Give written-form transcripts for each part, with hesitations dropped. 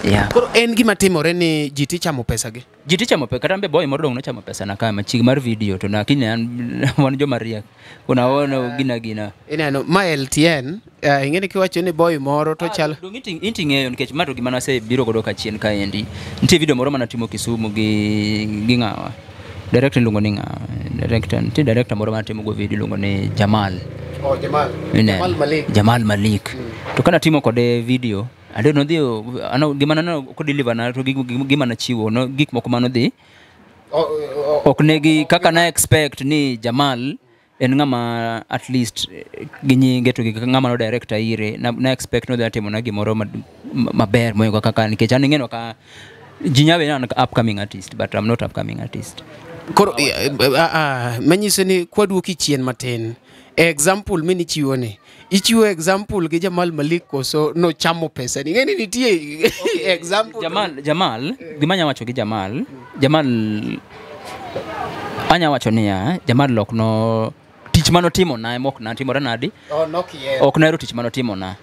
Yeah. Koro en gima timore ni ji tichamo pesa gi. Ji tichamo pesa kata an be boy moro dong' nochamo pesa na ka machiegni mar video to lakini an wan joma riek. Kuna ono gina gina. Ineno ma LTN, ing'e ni kiwacho ni boy moro to chal Dong' inti ng'eyo nikech ma to gima nasebiro godo kachien kaendi. Nitie video moro manatimo Kisumu gi ng'awa. Director iluongo ni ng'awa? Director, nitie director moro manatimo go video iluongo ni Jamal. Oh, Jamal. Ineno? Jamal Malik. Jamal Malik. To kana timo kode video, ande nodhi ano gima nano kodeliver na to gima nachiwo no gik moko manodhi ok negi kaka na expect ni Jamal en ng'ama at least gi nyinge to gi ng'ama no director ire na expect no dhi timo na gimoro maber moingo kaka nikech an ing'eno ka ji nyawe ni an upcoming artist but I'm not upcoming artist. Koro manyiso ni kwaduoki chien matin. Example minichiwo ni ichiwo example gi Jamal Malik koso nochamo pesa ni ng'eni nitie example Jamal gima anya wacho gi Jamal Jamal anya wacho niya Jamal ok no tich manotimo na ema ok natimore nadi. Oh, nokier. Ok nahero tich manotimo na.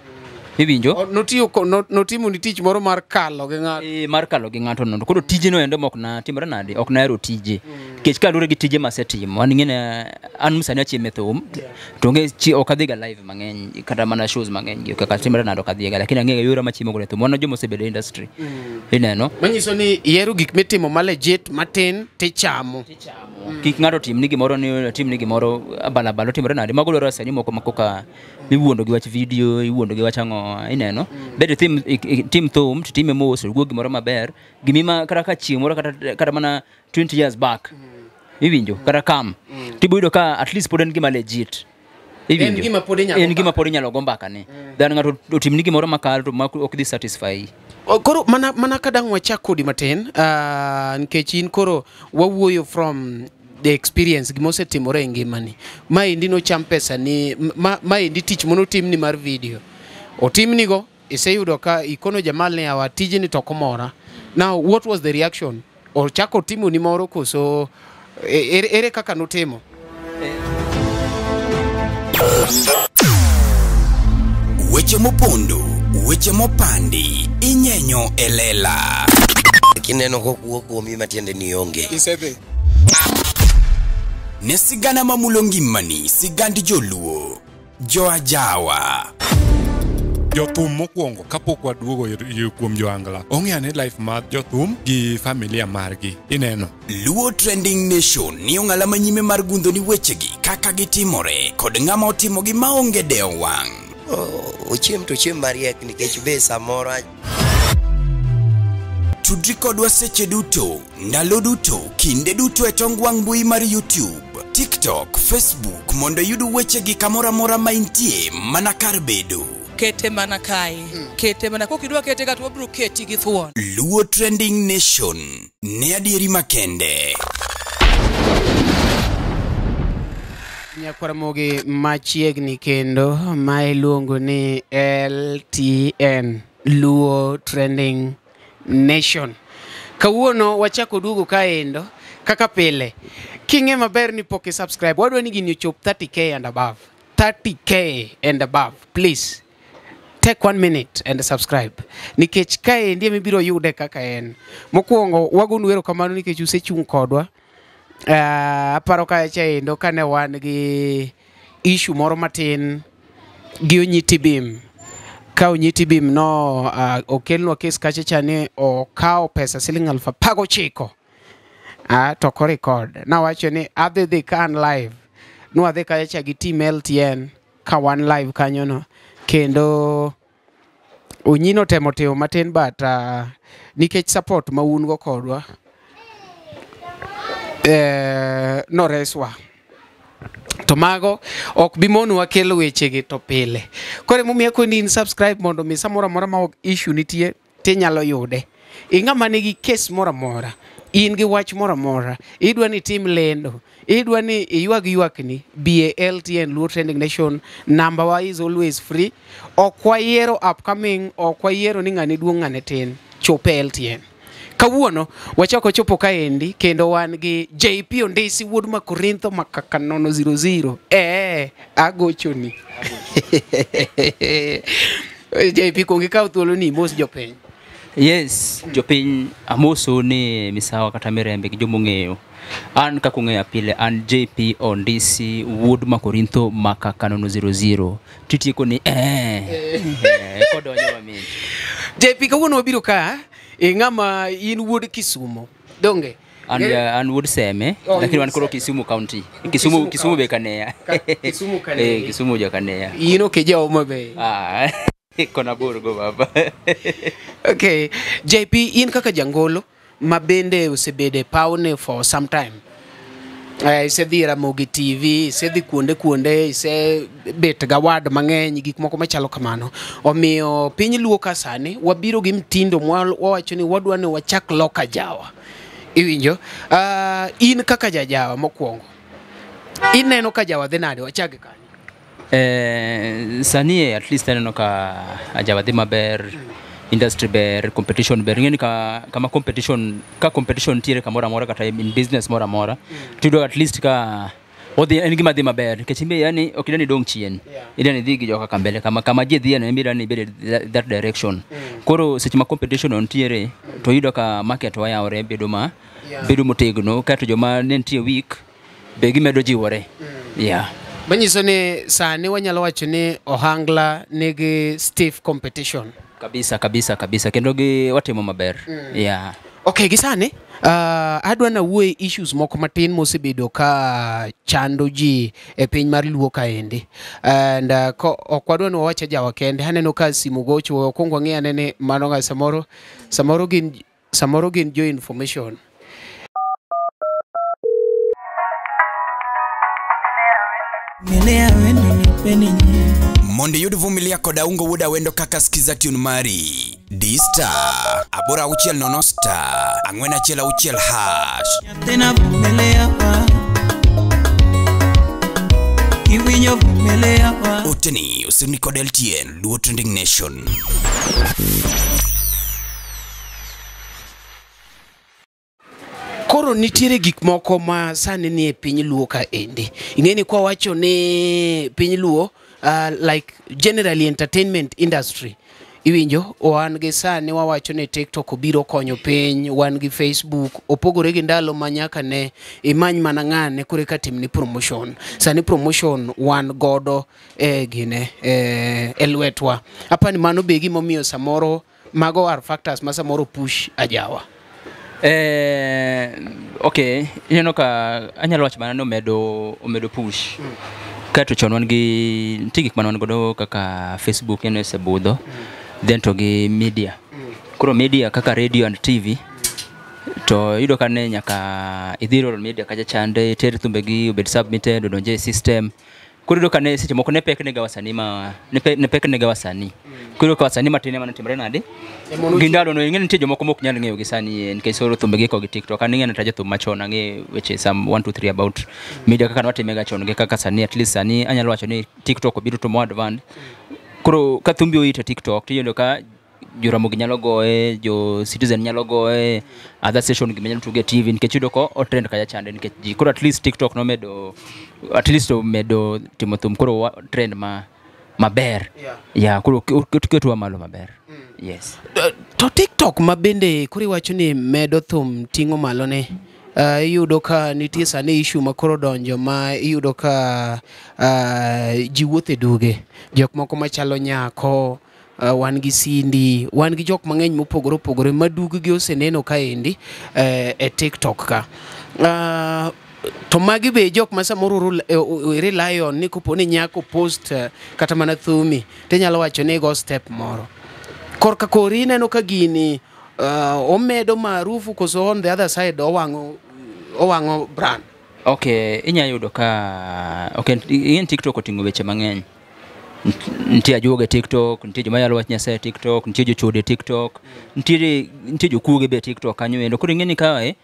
Iwinjo? Notiyo notimo ni tich moro mar kalo gi ng'ato. Mar kalo gi ng'ato no. Koro tije no endo mok na timore nadi, ok nahero tije. Nikech kaluwore gi tije masetimo, an ing'e an msanii achiemo e thum, to onge ok adhiga live mang'eny kata mana shows mang'eny gi kaka timore nadi ok adhiga, lakini ang'eyo yore machiemo godo e thum. Wan joma osebedo e industry. Ineno? Manyiso ni ihero gik mitimo ma legit matin tichamo. Kik ng'ato timni gimoro ni timni gimoro abala otimore nadi. Mago dwaro wasanii moko ma koka iwuondo gi wach video, iwuondo gi wach ang'o, ineno? Bed tim thum, to time mos, wuo gimoro maber, gimima kata ka chieng' moro kata mana 20 years back. Iwinjo? Kata kam. Tibo yudo ka at least pod en gima legit. Iwinjo? En gima pod inyalo En gima pod inyalo go mbaka ne. Than ng'ato otimni gimoro makal to ok dhi satisfy. Koro mana kadang' wachak kodi matin, nikech in koro wawuoyo from the experience gima osetimore e ngimani. Maendi nocham pesa ni, maendi tich manotimni mar video. Otimnigo, iseyudo ka ikono Jamal ni awa tijni to ok omora. Now, what was the reaction? Ochako timoni moro koso ere kaka notimo? Weche mopondo, weche mopandi, inyenyo e lela. Kineno kokuo kuomi matiende ni onge. Isedhi. Ne sigana mamulo ngimani, sigand joluo, joajawa. Jothum mokwongo kapok waduogo kuom joangla, ong'eyo ni life mar jothum gi familia margi, ineno. Luo Trending Nation ni ong'ala manyime mar gundho ni wechegi kaka gitimore kod ng'ama otimogi maonge dewo wang'. Ochiem to ochiem mariek nikech be samoro. Tudri kodwa seche duto, ndalo duto, kinde duto e tong wang' mbui mar YouTube, TikTok, Facebook mondo iyud wechegi kamoro amora ma intie mana kar bedo. Kete mana kae, kete mana kokidwa kete ka to wabiro keti gi thuon. Luo Trending Nation, ne adieri makende. Nyakwaramogi machiegni kendo ma iluongo ni LTN, Luo Trending Nation. Kawuono wachako duogo kaendo kaka pile. King'e maber ni pok i-subscribe, wadwa ni gini ochop 30k and above. 30k and above, please. Take 1 minute and subscribe. Nikech kaendi ema ibiro yude kaka en. Mokwongo wagonu erokamano nikech usechung' kodwa. Aparo kacha endo kane wan gi issue moro matin gi Onyiti Bim. Ka Onyiti Bim no okelnwa kes kacha cha ni okawo pesa siling 19,000. To ok record. Nawacho ni adhi dhi ka an live. Nwadhi kacha cha gi team LTN ka wan live kanyo no. Kendo Onyino temo timo matin but nikech support ma un go kodwa noreswa. To mago ok bi monwa kelo wechegi to pile. Koro emomiyo akoni ni in subscribe mondo mi samoro amora ma ok issue nitie tinyalo yude. Ing'ama nigi case moro amora, in gi wach moro amora, idwa ni itim lendo, idwa ni iywag ywakni, bi e LTN Luo Trending Nation, number wa is always free. Ok wayiero upcoming, ok wayiero ni ng'ane duong' ng'ane tin, chop e LTN. Kawuono wachako chopo kaendi kendo wan gi JP Ondisi wuod Makorintho makaka 000. Agochoni. JP kuong ikaw thuolo ni mos jopiny. Yes, jopiny amoso ni misawa kata mirembe gi jomong'eyo. An kaka ung'eya pile, an JP Ondisi wuod Makorintho maka kanono 00. Titieko ni kodonjo mamit. JP, kawuono wabiro ka e ng'ama in wuod Kisumo. Donge? An wuod Seme, Oh, lakini in wan koro Seme. Kisumu County. Kisumu Kisumu be County. Kaneya. Kisumu Kaneya. Kisumu jo Kaneya. In ok ija Homa Bay. Ah, kona bor go baba. Okay. JP, in kaka jangolo ma bende osebedo e pawne for some time. Isedhi Ramogi TV, isedhi kuonde kuonde, isebet gawad mang'eny, gik moko machalo kamano. Omiyo piny Luo ka sani wabiro gi mtindo wawacho ni wadwa ni wachak loka jawa. Iwinjo? In kaka jajawa mokwongo, ineno ka jawa dhi nade? Wachak gi kanyo. Sani at least aneno ka ajawa dhi maber, industry ber, competition ber. Ing'eni ka kama competition ka competition nitiere kamoro amora kata in business moro amora, tiyudo at least ka odhi en gima dhi maber nikech inbe yani ok idwa ni idong' chien. Idwa ni idhi gi joka mbele kama kama ji dhiye no in be idwa ni ibed e that direction. Koro seche ma competition no nitiere to iyudo ka market wayawore bedo ma bedo motegno kaeto joma ne nitie weak be gimedo jiwore. Yeah. Manyiso ni sani wanyalo wacho ni ohangla nigi stiff competition. Kabisa kabisa kabisa kendo gi watimo maber. Yeah. Okay, gi sani adwa nawuoye issues moko matin mosebedo ka chando ji e piny mar Luo kaendi. And ok wadwa ni wawach ajawa kende, aneno ka simu gocho, wakwong wang'i ane ni mano ng'a samoro gin jo information. Mondo iyud Vumilia kod Aungo wuod Awendo kaka skiza tune mari. D star 860 star 416 hash. Tena vumilia Iwinyo vumilia Oteni osirni kod LTN Luo Trending Nation. Koro nitiere gik moko ma sani nie piny Luo kaendi. Ing'e ni kwa wacho ni piny Luo, like generally entertainment industry, iwinjo, wan gi sani wawacho ni TikTok obiro konyo piny, wan gi Facebook, opogore gi ndalo ma nyaka ne imany mana ng'ane koro eka timni promotion. Sani promotion wan godo e gine, e lwetwa. Apani mano be gimomiyo samoro mago are factors ma samoro push ajawa. Okay, ineno ka anyalo wacho mana ni omedo push. Kaeto chon wan gi nitie gik mane wan godo kaka Facebook en osebudho, then to gi media. Koro media kaka radio and TV to iyudo ka ne nyaka idhi rural media kacha chande, iter thumbegi obed submitted, odonje e system. Koro iyudo ka ne seche moko ne pek nega wasanii ma ne pek nega wasanii. Koro iyudo ka wasanii matin ema notimre nade? Gi ndalo no ing'e ni nitie jomoko mok nyal ng'eyo gi sani nikech soro thumbegi ko gi TikTok. An ing'e ni tajo thum machon ang'e weche some 1 2 3 about media kaka nwatime ga chon gi kaka sani at least sani anyalo wacho ni TikTok obiro to more advanced. Koro ka thumbi oit e TikTok tiyudo ka jo Ramogi nyalo goye, jo Citizen nyalo goye, other station gi nyalo tuge e TV nikech iyudo ko o trend kacha chande nikech ji. Koro at least TikTok nomedo at least omedo timo thum koro trend ma maber. Yeah, koro ketwa malo maber. Yes. To TikTok ma bende koro iwacho ni medo thum ting'o malo ne. Iyudo ka nitie sani issue ma koro donjo ma iyudo ka ji wuotho e duge. Jok moko machalo nyako, wan gi Cindy, wan gi jok mang'eny mopogore opogore ma dug gi oseneno kaendi e TikTok ka. To magi be jok ma samoro rely on ni kopo ni nyako post kata mana thumi tinyalo wacho ni go step moro. Korka kori ineno ka gini omedo maarufu koso on the other side owang'o brand. Okay, inya yudo ka okay, in TikTok oting'o weche mang'eny. Nitie ajuoga e TikTok, nitie joma yalo wach Nyasaye e TikTok, nitie jochode e TikTok, nitie jokuoge be e TikTok kanyo endo. Koro ing'e ni kae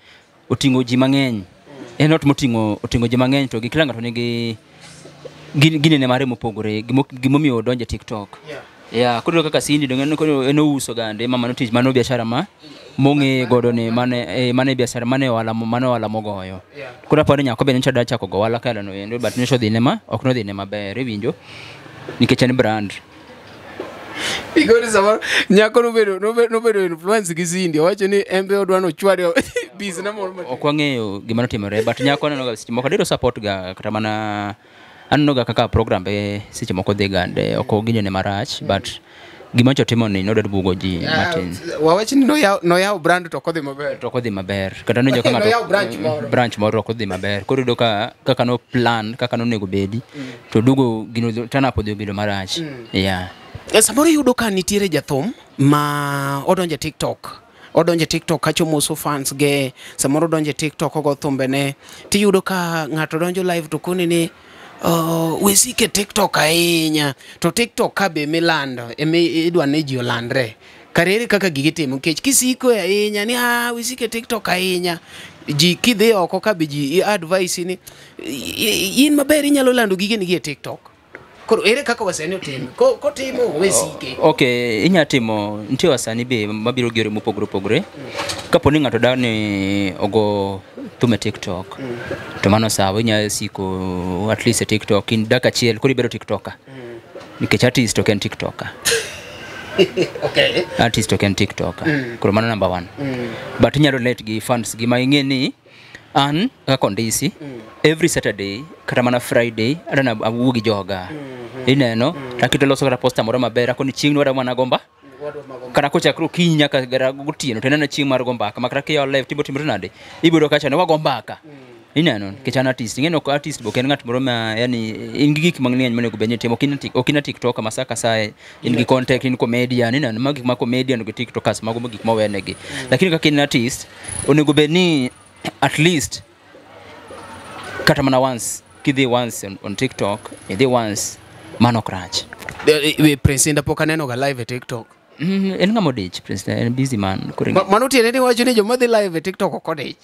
oting'o ji mang'eny. En ot moting'o oting'o ji mang'eny to gi kila ng'ato nigi ginene mare mopogore, gimomiyo odonjo e TikTok. Yeah, koro kaka Cindy donge koro en ouso gande, ma mano tich, mano biashara ma mong'e godo ni mane biashara mane ohala mano ohala mogoyo. Koro aparo ni nyako be nyocha da chako go ohala kaelo no endo, but nyocha odhi ne ma ok nodhi ne maber, iwinjo? Nikech en brand. Igori samoro nyako nobedo influence gi Cindy, owacho ni en be odwa nochwade bizna moro matin. Ok wang'eyo gima notimore, but nyako aneno ga seche moko adiro support ga, kata mana aneno ga kaka program be seche moko dhi gande, ok ginene marach, but gima nyocha otimo ni nodwa bugo ji matin. Wawach ni noyawo brand to ok odhi maber. To ok odhi maber, kata nowinjo ka ng'ato Noyawo branch moro. Branch moro ok odhi maber. Koro iyudo ka kaka no plan kaka nonego bedi to dugo gino turn up odhi obedo marach, yeah. Samoro iyudo ka nitiere jathum ma odonjo e TikTok. Odonjo e TikTok kacho moso fans ge, samoro odonjo e TikTok ogo thumbene, tiyudo ka ng'ato donjo live to koni ni wesike TikTok ahinya, to TikTok ka be milando emi idwa ni ji olandre. Kare ere kaka gigi timo? Nikech kisiko ahinya ni wisike TikTok ahinya, ji kidhi oko ka be ji advice ni in maber inyalo lando gigeni gi e TikTok. Koro ere kaka wasani otimo? Kotimo wesike. Ok, inya timo, nitie wasanii be mabiro gi yore mopogore opogore. Kapo ni ng'ato dani ogo thum e TikTok, to mano sawa, inya siko at least e TikTok in dakika achiel, koro ibedo TikToker. Nikech artist ok en TikToker. Artist ok en TikToker. Koro mano number one. But inyalo relate gi fans gi ma ing'e ni an kaka Ondisi, every Saturday kata mana Friday adana awuo gi joga. Ineno, taketo loso kata poster moro maber, akoni chieng' wadwa mana gomba. Kata kochakre okinyi nyaka gara gotieno to ineno chieng' mar go mbaka, ma kata kiyawo live timo timore nade, ibiro kacha ne wago mbaka. Ineno, nikech an artist, ing'e ni ok artist be ok en ng'at moro ma yani in gi gik mang'eny monego bed ni itimo. Ok in a TikToker ma sa ka sa in gi content, in comedian, ineno, mago gik ma comedian gi TikTokers, mago gik mowenegi. Lakini kaka in artist, onego bed ni at least kata mana once, kidhi once on TikTok, idhi once, mano ok rach. Prince Indah pok aneno ga live e TikTok. En ng'ama odich, Prince, en busy man. Koro Mano tiende ni wacho ni joma dhi live e TikTok ok odich.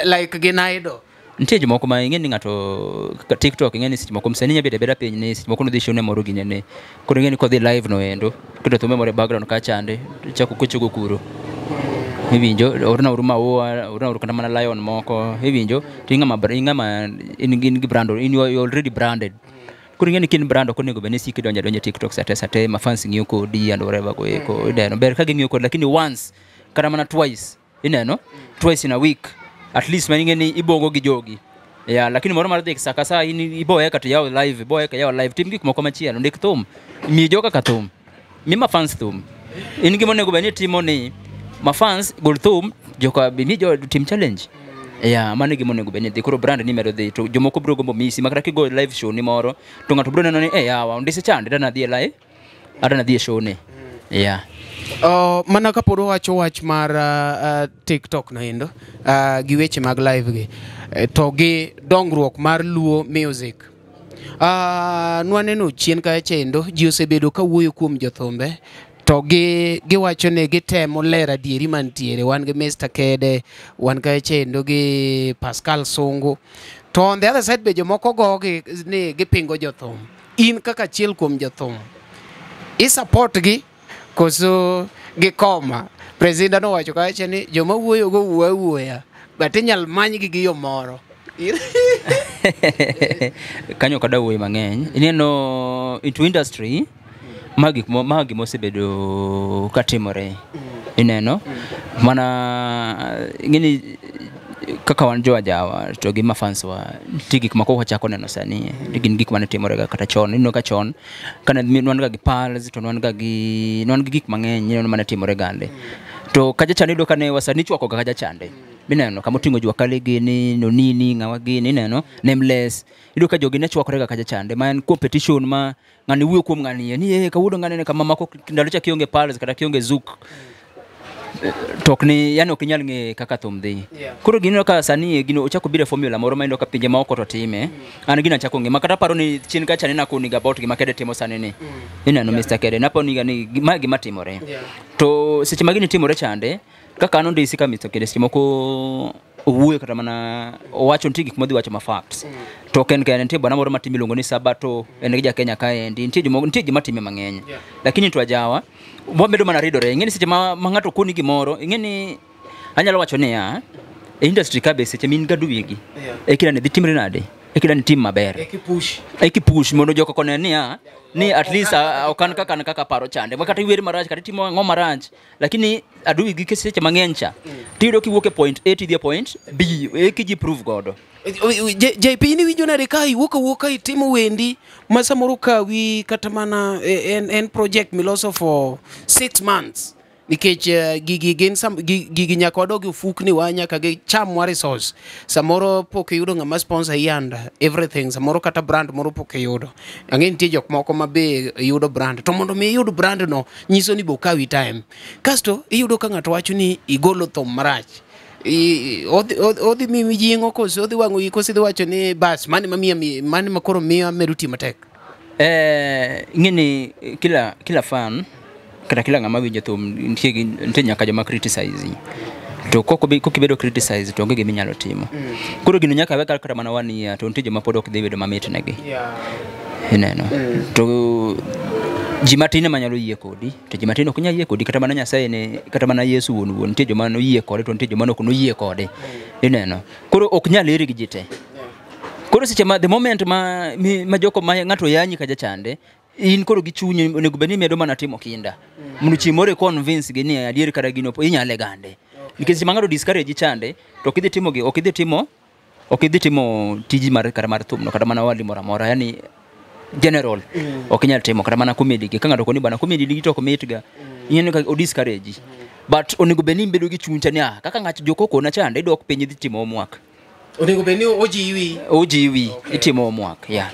Like gin idol. Nitie jomoko ma ing'e ni ng'ato ka TikTok, ing'e ni seche moko msanii nyalo bedo abeda piny ni seche moko nodhi show ne moro ginene. Koro ing'e ni kodhi live no endo, keto thumbe moro e background kachande, chako kochogo kuro. Iwinjo, orna uru maua, orna uru kata mana lion moko, iwinjo, to ing'ama in gi brand, in you are already branded. Koro ing'e ni kin brand ok onego bed ni isiko idonjo adonja e TikTok sate sate ma fans ng'iyo kodi and whatever go eko. Ineno, ber ka ging'iyo kodi, lakini once, kata mana twice, ineno, twice in a week, at least ma ing'e ni ibongo gi jogi. Yeah, lakini moro mar dhi sa ka sa in iboye kata yawo live, iboye ka yawo live, tim gik moko machielo, ndik thum, mi joka ka thum, mi ma fans thum. In gima onego bed ni itimo ni ma fans gol thum, joka be mi jo tim challenge. Yeah, mano e gima onego bed ni dhi. Koro brand ni medo dhi to jomoko biro gombo misi, ma kata kigo live show ni moro to ng'ato biro neno ni eh yawa Ondisi chande dana dhi e live, adana dhi e show ne. Yeah. Mana kapod wawacho wach mar TikTok no endo gi weche mag live gi to gi dongruok mar Luo music. Nwaneno chien kacha endo ji osebedo ka wuoyo kuom jothumbe to gi giwacho ni gitemo lero adieri mantiere. Wan gi Mr. Kede, wan kacha endo gi Pascal Sungu. To on the other side be jomoko gogi ni gipingo jothum. In kaka achiel kuom jothum, i support gi koso gi koma? President nowacho kacha ni joma wuoyo go wuoyo awuoya, but inyal manygi gi yo moro. Kanyo kada wuoyo mang'eny. Ineno into industry ma gik ma gima osebedo katimore. Ineno mana ing'eni kaka wan jo ajawa to gi mafans wa nitie gik moko wachako neno sani gin gik mane timore ga kata chon. Ineno ka chon kane nwan ga gi pals to nwan ga gi nwan gi gik mang'eny ineno mane timore gande. To kacha chande iyudo kane wasanii chwako ga kacha chande. Mineno kama oting'o jua kali gini, nonini, ng'awa gini, ineno, nameless. Iyudo ka jogi ne chwakore ga kacha chande, ma en competition ma ng'ani wuoyo kuom ng'ani ni eh kawuono ng'ani ne kama mako ndalo cha kionge pals kata kionge zouk. To ok ni yani ok inyal ng'e kaka thum dhi. Koro gino ka sani gino ochako biro e formula moro ma ineno ka pinje maoko to time. An gino achako ng'e ma kata paro ni chien kacha ne nakoni ga about gima Kede timo sani ni. Ineno Mr. Kede naparo ni ga ni ma gima timore. To seche ma gini timore chande kaka an Ondisi ka Mr. Kede seche moko owuoyo kata mana owacho nitie gik modhi wacho ma facts. To ok en kende, nitie bwana moro matin miluongo ni Sabato, en gi ja Kenya kaendi, nitie jomoko, nitie joma time mang'eny. Lakini to ajawa, wamedo mana ridore. Ing'e ni seche ma ng'ato koni gimoro, ing'e ni anyalo wacho niya, e industry ka be seche min gadwigi, e kila ne dhi timre nade? Ekida ni tim maber. Ekipush. Ekipush mondo joko kone niya ni at least ok an kaka an kaka paro chande. Ma kata iwer marach kata itimo ang'o marach, lakini adui gi seche mang'eny cha. Tiyudo kiwuok e point A tidhi e point B, eki ji prove godo. JP ni winjo nade ka iwuok awuoka itimo wendi ma samoro kawi kata mana en project miloso for 6 months, nikech gigi gin gigi nyaka wadog e ofukni wa, nyaka gichamwa resource. Samoro pok iyudo ng'ama sponsor i and everything, samoro kata brand moro pok iyudo. Ang'e nitie jok moko ma be yudo brand, to mondo mi iyud brand no nyiso ni bo kawi time. Kasto iyudo ka ng'ato wacho ni igolo thum marach. Odhi miyi mijing'o koso odhi wang'o iyi, koso idhi wacho ni bas mane mamiya mane ma koro miyo amedo tiyo matek? Ing'eni kila fan kata kila ng'ama winjo thum nitie nyaka joma criticize. To kokibedo criticize to onge gima inyalo timo. Koro gino nyaka we kata mana one year to nitie joma pod ok dhi bedo mamit negi. Ineno. To ji matin ema nyalo yie kodi, to ji matin ok nyal yie kodi. Kata mana Nyasaye ne, kata mana Yesu wuon wuon, nitie joma noyie kode to nitie joma ok noyie kode. Ineno. Koro ok nyal eri gi ji te. Koro seche ma the moment ma joko ma ng'ato yanyi ka jachande, in koro gi chunyi onego bed ni imedo mana timo kinda. Mondo chieng' moro i convince gi ni adier kara gino inyale gande. Nikech seche ma ng'ato discourage chande, to ok idhi timo gi, ok idhi timo tiji mar kata mar thum no, kata mana wali moro amora, yani general ok inyal timo kata mana comedy gi. Ka ng'ato koni bana comedy gi to ok mit ga, ineno ka o discourage. But onego bed ni ibedo gi chuny cha ni ah, kaka ng'ato joko kona chande, idok piny, idhi timo homework. Onego bed ni ojiwi. Ojiwi, itimo homework, yeah.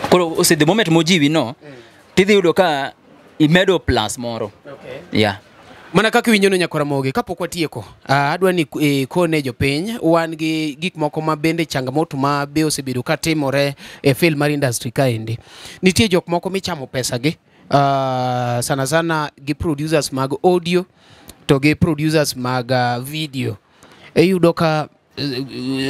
Koro ose the moment mojiwi no, tidhi yudo ka imedo plus moro. Yeah. Mana kaka iwinjo no, nyakora mogi, kapok watieko, adwa ni kone jopiny wan gi gik moko ma bende changamoto ma be osebedo ka timore e field mar industry kaendi. Nitie jok moko michamo pesa gi sana sana gi producers mag audio to gi producers mag video. Iyudo ka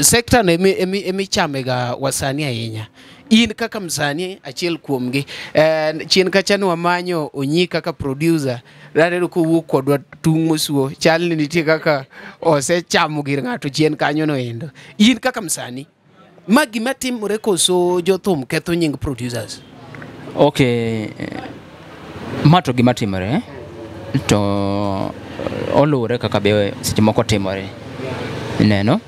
sector no emichame ga wasanii ahinya. In kaka msanii achiel kuomgi, chien kacha ne wamanyo Onyi kaka producer, naneno kowuok kodwa tung' mosuo, chal ni nitie kaka osechamo gir ng'ato chien kanyo no endo. In kaka msanii, ma gima timore koso jothum ketho nying producers? Okay, ma to gima timore to oluwore kaka be seche moko timore. Ineno?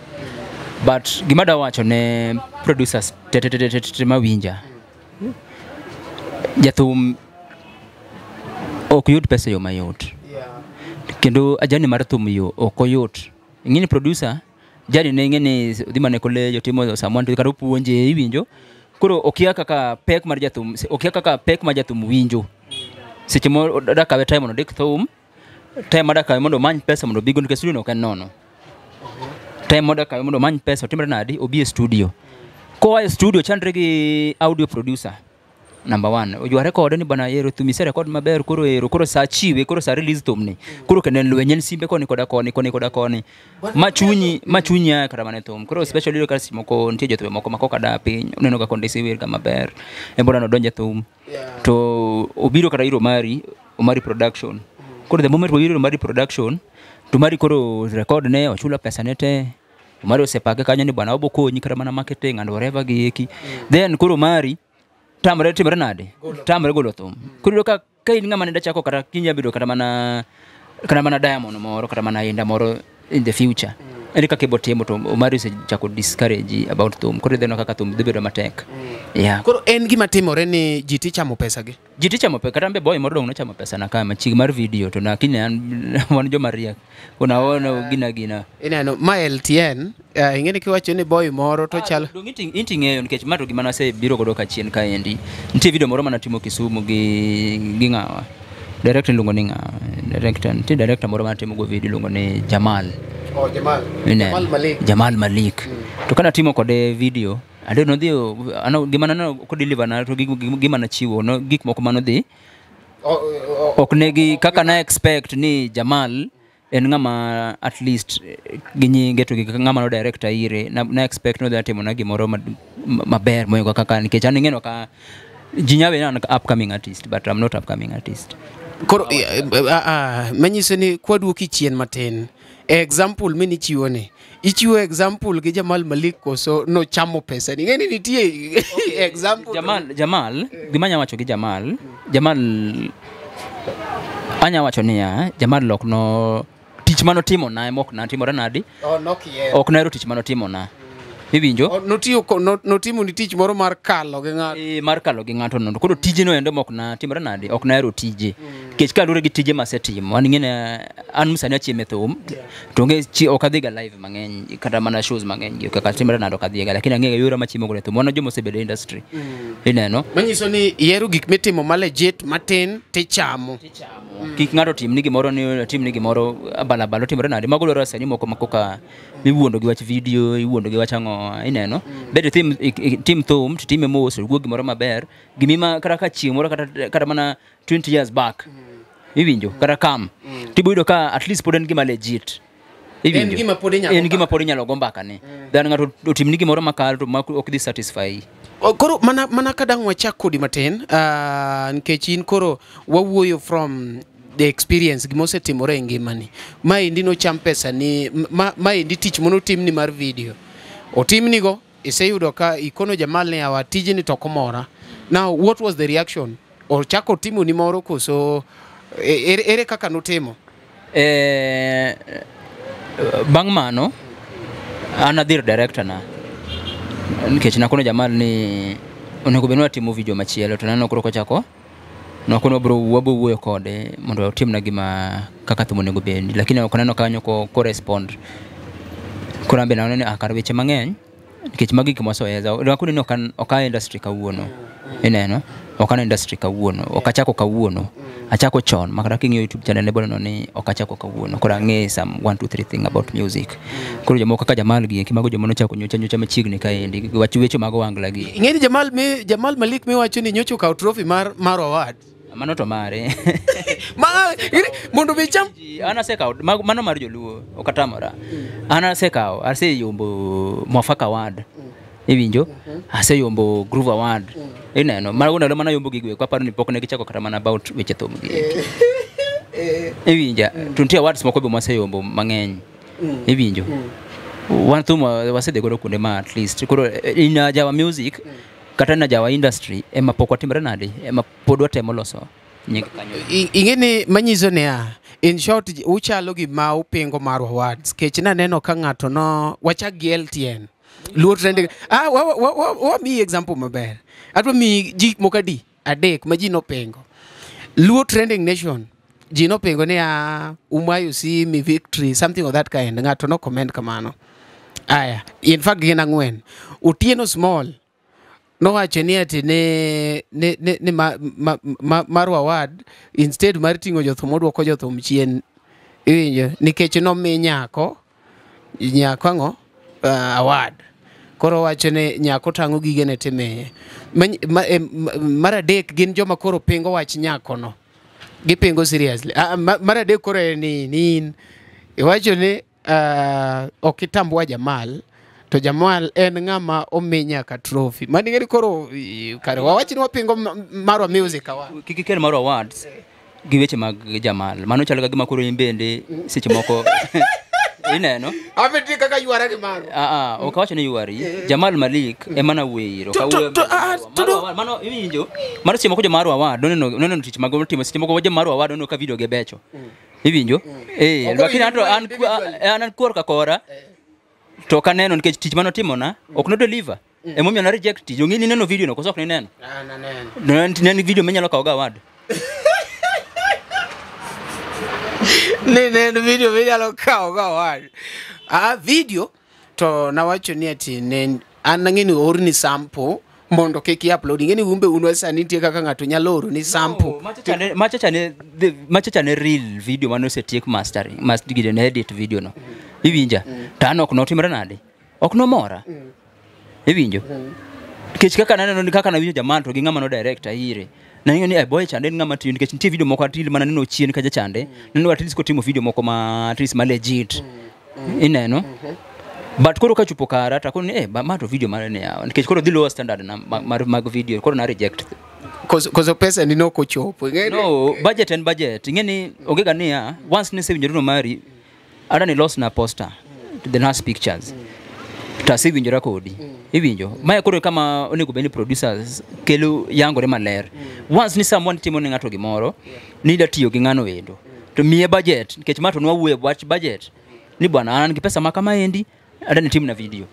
But gima da wacho ne producers te te te te te te mawinja. Jathum ok yud pesa e yo mayot. Kendo ajani mar thum yo ok oyot. Ing'e ni producer jani ne ing'e ni dhi mana e college otimo someone to kata opuonje, iwinjo. Koro okia kaka pek mar jathum, okia kaka pek mar jathum winjo. Seche mo da kawe time mondo ondik thum, time ma da kawe mondo omany pesa mondo obigo, nikech studio no ok en nono. Time ma da kawe mondo omany pesa otimre nadi obi e studio. Koa e studio chandre gi audio producer. Number one, oyware kode ni bana ero thum ise record maber, koro ero koro sa chiwe, koro sa release thum ni. Koro kendo en lweny, en simbe koni koda koni, koni koda koni. Ma chunyi aa kata mana e thum. Koro especially iyudo ka seche moko nitie jothumbe moko ma koka da piny, uneno ka Kondesi wer ga maber. En bora nodonjo e thum. To obiro kata ir Omari, Omari Production. Koro the moment obiro ir Omari Production, to Omari koro record ne, ochulo pesa ne te. Omari osepake kanyo ni bwana obo konyi kata mana marketing and whatever gi eki. Then koro Omari tamre timre nade? Tamre golo thum. Koro iyudo ka in ng'ama ne chako kata kinya bedo kata mana Diamond moro, kata mana Inda moro in the future. Ere kaka ibo timo to Omari osechako discourage about thum. Koro idhi neno kaka thum dhi bedo matek. Yeah. Koro en gima timore ni ji tichamo pesa gi. Ji tichamo pesa, kata an be boy moro dong' nochamo pesa na ka machiegni mar video to lakini an wan joma riek. Kuna waono gina gina. Ineno, ma LTN, ing'e ni kiwacho ni boy moro to chal Dong' inti ng'eyo nikech ma to gima nasebiro godo kachien kaendi. Nitie video moro manatimo Kisumu gi ng'awa. Director iluongo ni ng'awa? Director, nitie director moro manatimo go video iluongo ni Jamal. Oh, Jamal. Ineno? Jamal Malik. Jamal Malik. To kana timo kode video, ade nodhi ano gima naneno kodeliver na to gima nachiwo no gik moko manodhi ok negi kaka na expect ni Jamal en ng'ama at least gi nyinge to gi ng'ama no director ire na expect no dhi timo na gimoro maber moingo kaka, nikech an ing'eno ka ji nya ni an upcoming artist, but I'm not upcoming artist. Koro manyiso ni kwaduoki chien matin. Example minichiwo ni. Ichiwo example gi Jamal Malik koso nochamo pesa ni. Ng'eni nitie example. Jamal, gima anya wacho gi Jamal, Jamal anya wacho niya, Jamal ok no tich manotimo na ema ok natimore nadi. Oh, nokier. Ok nahero tich manotimo na. Iwinjo? Notiyo notimo ni tich moro mar kalo gi ng'ato. Mar kalo gi ng'ato nono. Koro tije no endo mok na timore nadi, ok nahero tije. Nikech kaluwore gi tije masetimo, an ing'e an sani achiemo e thum, to onge ok adhiga live mang'eny kata mana shows mang'eny gi kaka timore nade ok adhiga, lakini ang'eyo yora machiemo godo e thum. Wan joma osebedo e industry. Ineno? Manyiso ni ihero gik mitimo ma legit matin tichamo. Kik ng'ato timni gimoro ni timni gimoro abalabala otimore nade. Mago dwaro sani moko ma koka iwuondo gi wach video, iwuondo gi wach ang'o, ineno? Ber itim tim thum, titime mos, owuog gimoro maber, gimima kata ka chieng' moro kata mana 20 years back. Iwinjo? Kata kam. Tibo yudo ka at least pod en gima legit. Iwinjo? En gima pod inyalo En gima pod inyalo go mbaka ne. Than ng'ato otimni gimoro makal to ma ok dhi satisfy. Koro mana kadang' wachak kodi matin, nikech in koro wawuoyo from the experience gima osetimore e ngimani. Maendi nocham pesa ni, maendi tich manotimni mar video. Otimnigo, iseyudo ka ikono Jamal ni awa tijni to ok omora. Now, what was the reaction? Ochako timoni moro koso ere kaka notimo? Bang' mano, an adhi ir director na. Nikech nakono Jamal ni onego bed ni watimo video machielo to naneno koro kochako nakono wabro wuoyo kode mondo otimna gima kaka thum onego bedi, lakini ok aneno kanyo ko respond. Koro an be naneno ni kar weche mang'eny nikech magi gik mwasoeza. Nakoni ni ok an industry kawuono. Ineno? Ok an industry kawuono. Ok achako kawuono. Achako chon. Makata king'iyo YouTube channel ne boneno ni ok achako kawuono. Koro ang'e some 1 2 3 thing about music. Koro jomoko kaka Jamal gi eki mago joma nochako nyocha machiegni kaendi. Wach weche mag ohangla gi. Ing'e ni Jamal Malik miwacho ni nyocha okawo trophy mar award. Mano to mare. Mondo mi cham. An asekawo mano mar joluo ok atamora. An asekawo aseyombo Mwafaka Award. Iwinjo? Aseyombo Groove Award. Ineno? Mago ndalo mana yombo gigo eko aparo ni pok ne gichako kata mana about weche thum gi eki. Iwinja? To nitie awards moko be mwaseyombo mang'eny. Iwinjo? Wan thum wasedhi godo kuonde ma at least. Koro in Jawa Music kata na Jawa Industry ema pok watimre nade? Ema pod watemo loso nying kanyo. Ing'e ni manyiso niya, in short uchalo gima upingo mar awards. Kech naneno ka ng'ato no wachak gi LTN. Luo Trending. Wamiyi example maber. Adwa miyi ji moko adi? Adek ma ji nopingo. Luo Trending Nation. Ji nopingo ni umayo simi victory something of that kind. Ng'ato no comment kamano. Aya, in fact gin ang'wen. Otieno Small nowacho ni ati ne Marwa Award instead mar ting'o jothum oduoko jothum chien. Iwinjo? Nikech nomi nyako ang'o? Award. Koro owacho ni nyako tang'o gigene timiye. Mar adek gin joma koro pingo wach nyakono. Gipingo seriously. Mar adek koro en ni in. Iwacho ni ok itambwa Jamal. To Jamal en ng'ama omi nyaka trophy. Mani ng'eni koro kare wawach ni wapingo Marwa Music Award. Kik ikel Marwa Awards gi weche mag Jamal. Mano chalo ka gima koro in bende seche moko ineno? Abe kaka ywara gi Marwa. Ok awacho ni ywari. Jamal Malik ema nawuoyo iro. Mano iwinjo? Mano seche moko jo Marwa Award noneno tich mago timo seche moko jo Marwa Award noneno ka video ge becho. Iwinjo? Lakini an kuor ka kora. To kaneno nikech tich manotimo na ok no deliver. Emomiyo na reject tich. Ong'e ni neno video no koso ok nineno? Naneno. Ne video minyalo kawo go award. Ni neno video minyalo kawo go award. Video to nawacho ni ati ne an ang'e ni oorni sample mondo kik i-upload. Ing'e ni umbe un sani nitie kaka ng'ato nyalo oro ni sample. Macha chane real video mane osetiek mastering, ne edit video no. Iwinja? To an ok notimre nade? Ok nomora. Iwinjo? Nikech kaka naneno kaka nawinjo Jamal to gi ng'ama no director ire. Nang'eyo ni boy chande en ng'ama tiyo nikech nitie video moko atil mana neno chien kacha chande. Neno at least kotimo video moko ma at least ma legit. Ineno? But koro kachopo kara to akoni ma to video mare ni yawa. Nikech koro dhi lower standard na mag video koro na reject Koso pesa ni nok ochopo. No, budget en budget. Ing'e ni onge ga niya, once nisewinjori no mari, ada ni los na poster, the last pictures. To asewinjora kodi. Iwinjo. Mae koro kama onego bed ni producers kelo yangore maler. Once ni someone timo ne ng'ato gimoro, ni ida tiyo gi ng'ano endo. To miye budget, nikech ma to nwawuoye wach budget. Ni bwana an gi pesa ma kama endi, ada ni timna video.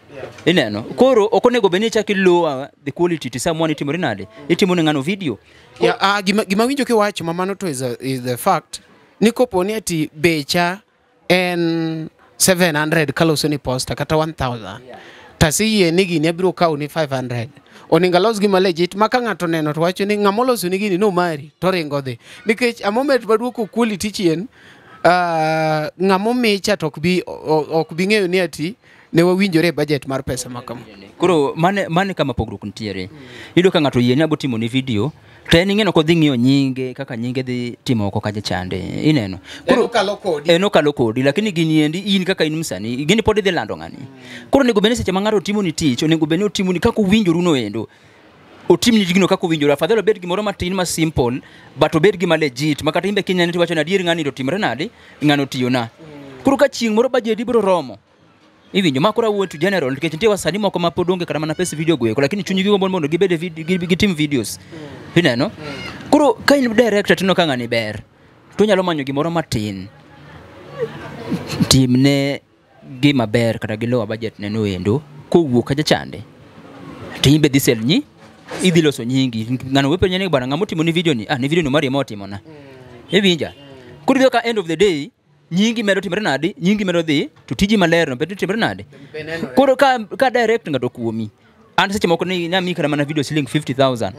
Ineno. Koro ok onego bed ni ichak ilower the quality to someone itimori nade? Itimo ne ng'ano video. Yeah, gima winjo kiwacho ma mano to is the fact ni kopo ni ati becha en 700 kaloso ni poster kata 1000. Tasiyie ni gini abiro kawo ni 500. Onego alos gima legit ma ka ng'ato neno to wacho ni ng'ama oloso ni gini no mari to ringo dhi. Nikech a moment maduoko quality chien, ng'ama omicha to ok bi ng'eyo ni ati ne wawinjore e budget mar pesa ma kama. Koro mane kama pogruok nitiere. Iyudo ka ng'ato oyie ni abo timo ni video, to en ing'eno kodhi ng'iyo nyinge kaka nyinge dhi timo oko kacha chande. Ineno. En okalo kodi. En okalo kodi, lakini gini endi in kaka in msanii, gini pod idhi lando ng'ani. Koro onego bed ni seche ma ng'ato timo ni tich, onego bed ni otimo ni kaka owinjoru no endo. Otim ni gino kaka owinjore. Afadhali obed gimoro matin ma simple, but obed gima legit. Ma kata in be kinene tiwacho ni adier ng'ani to timre nade, ng'ano otiyona. Koro ka chieng' moro budget biro romo, iwinjo ma koro awuoyo to general nikech nitie wasanii moko ma pod onge kata mana pes video go eko, lakini chunygi gombo mondo gibed e gitim videos. Ineno? Koro ka in director tineno ka ng'ani ber, to inyalo manyo gimoro matin. Timne gima ber kata gi lower budget ne no endo, kowuok kacha chande. To in be dhi sel nyi, idhi loso nyingi. Ng'ano wepenje ni bwana ng'ama otimo ni video ni, ni video no mari ema otimona. Iwinja? Koro iyudo ka end of the day, nyingi medo timre nade, nyingi medo dhi, to tiji maler no bedo timre nade. Koro ka direct ng'ato kuomi, an seche moko ni nami kata mana video siling 50,000.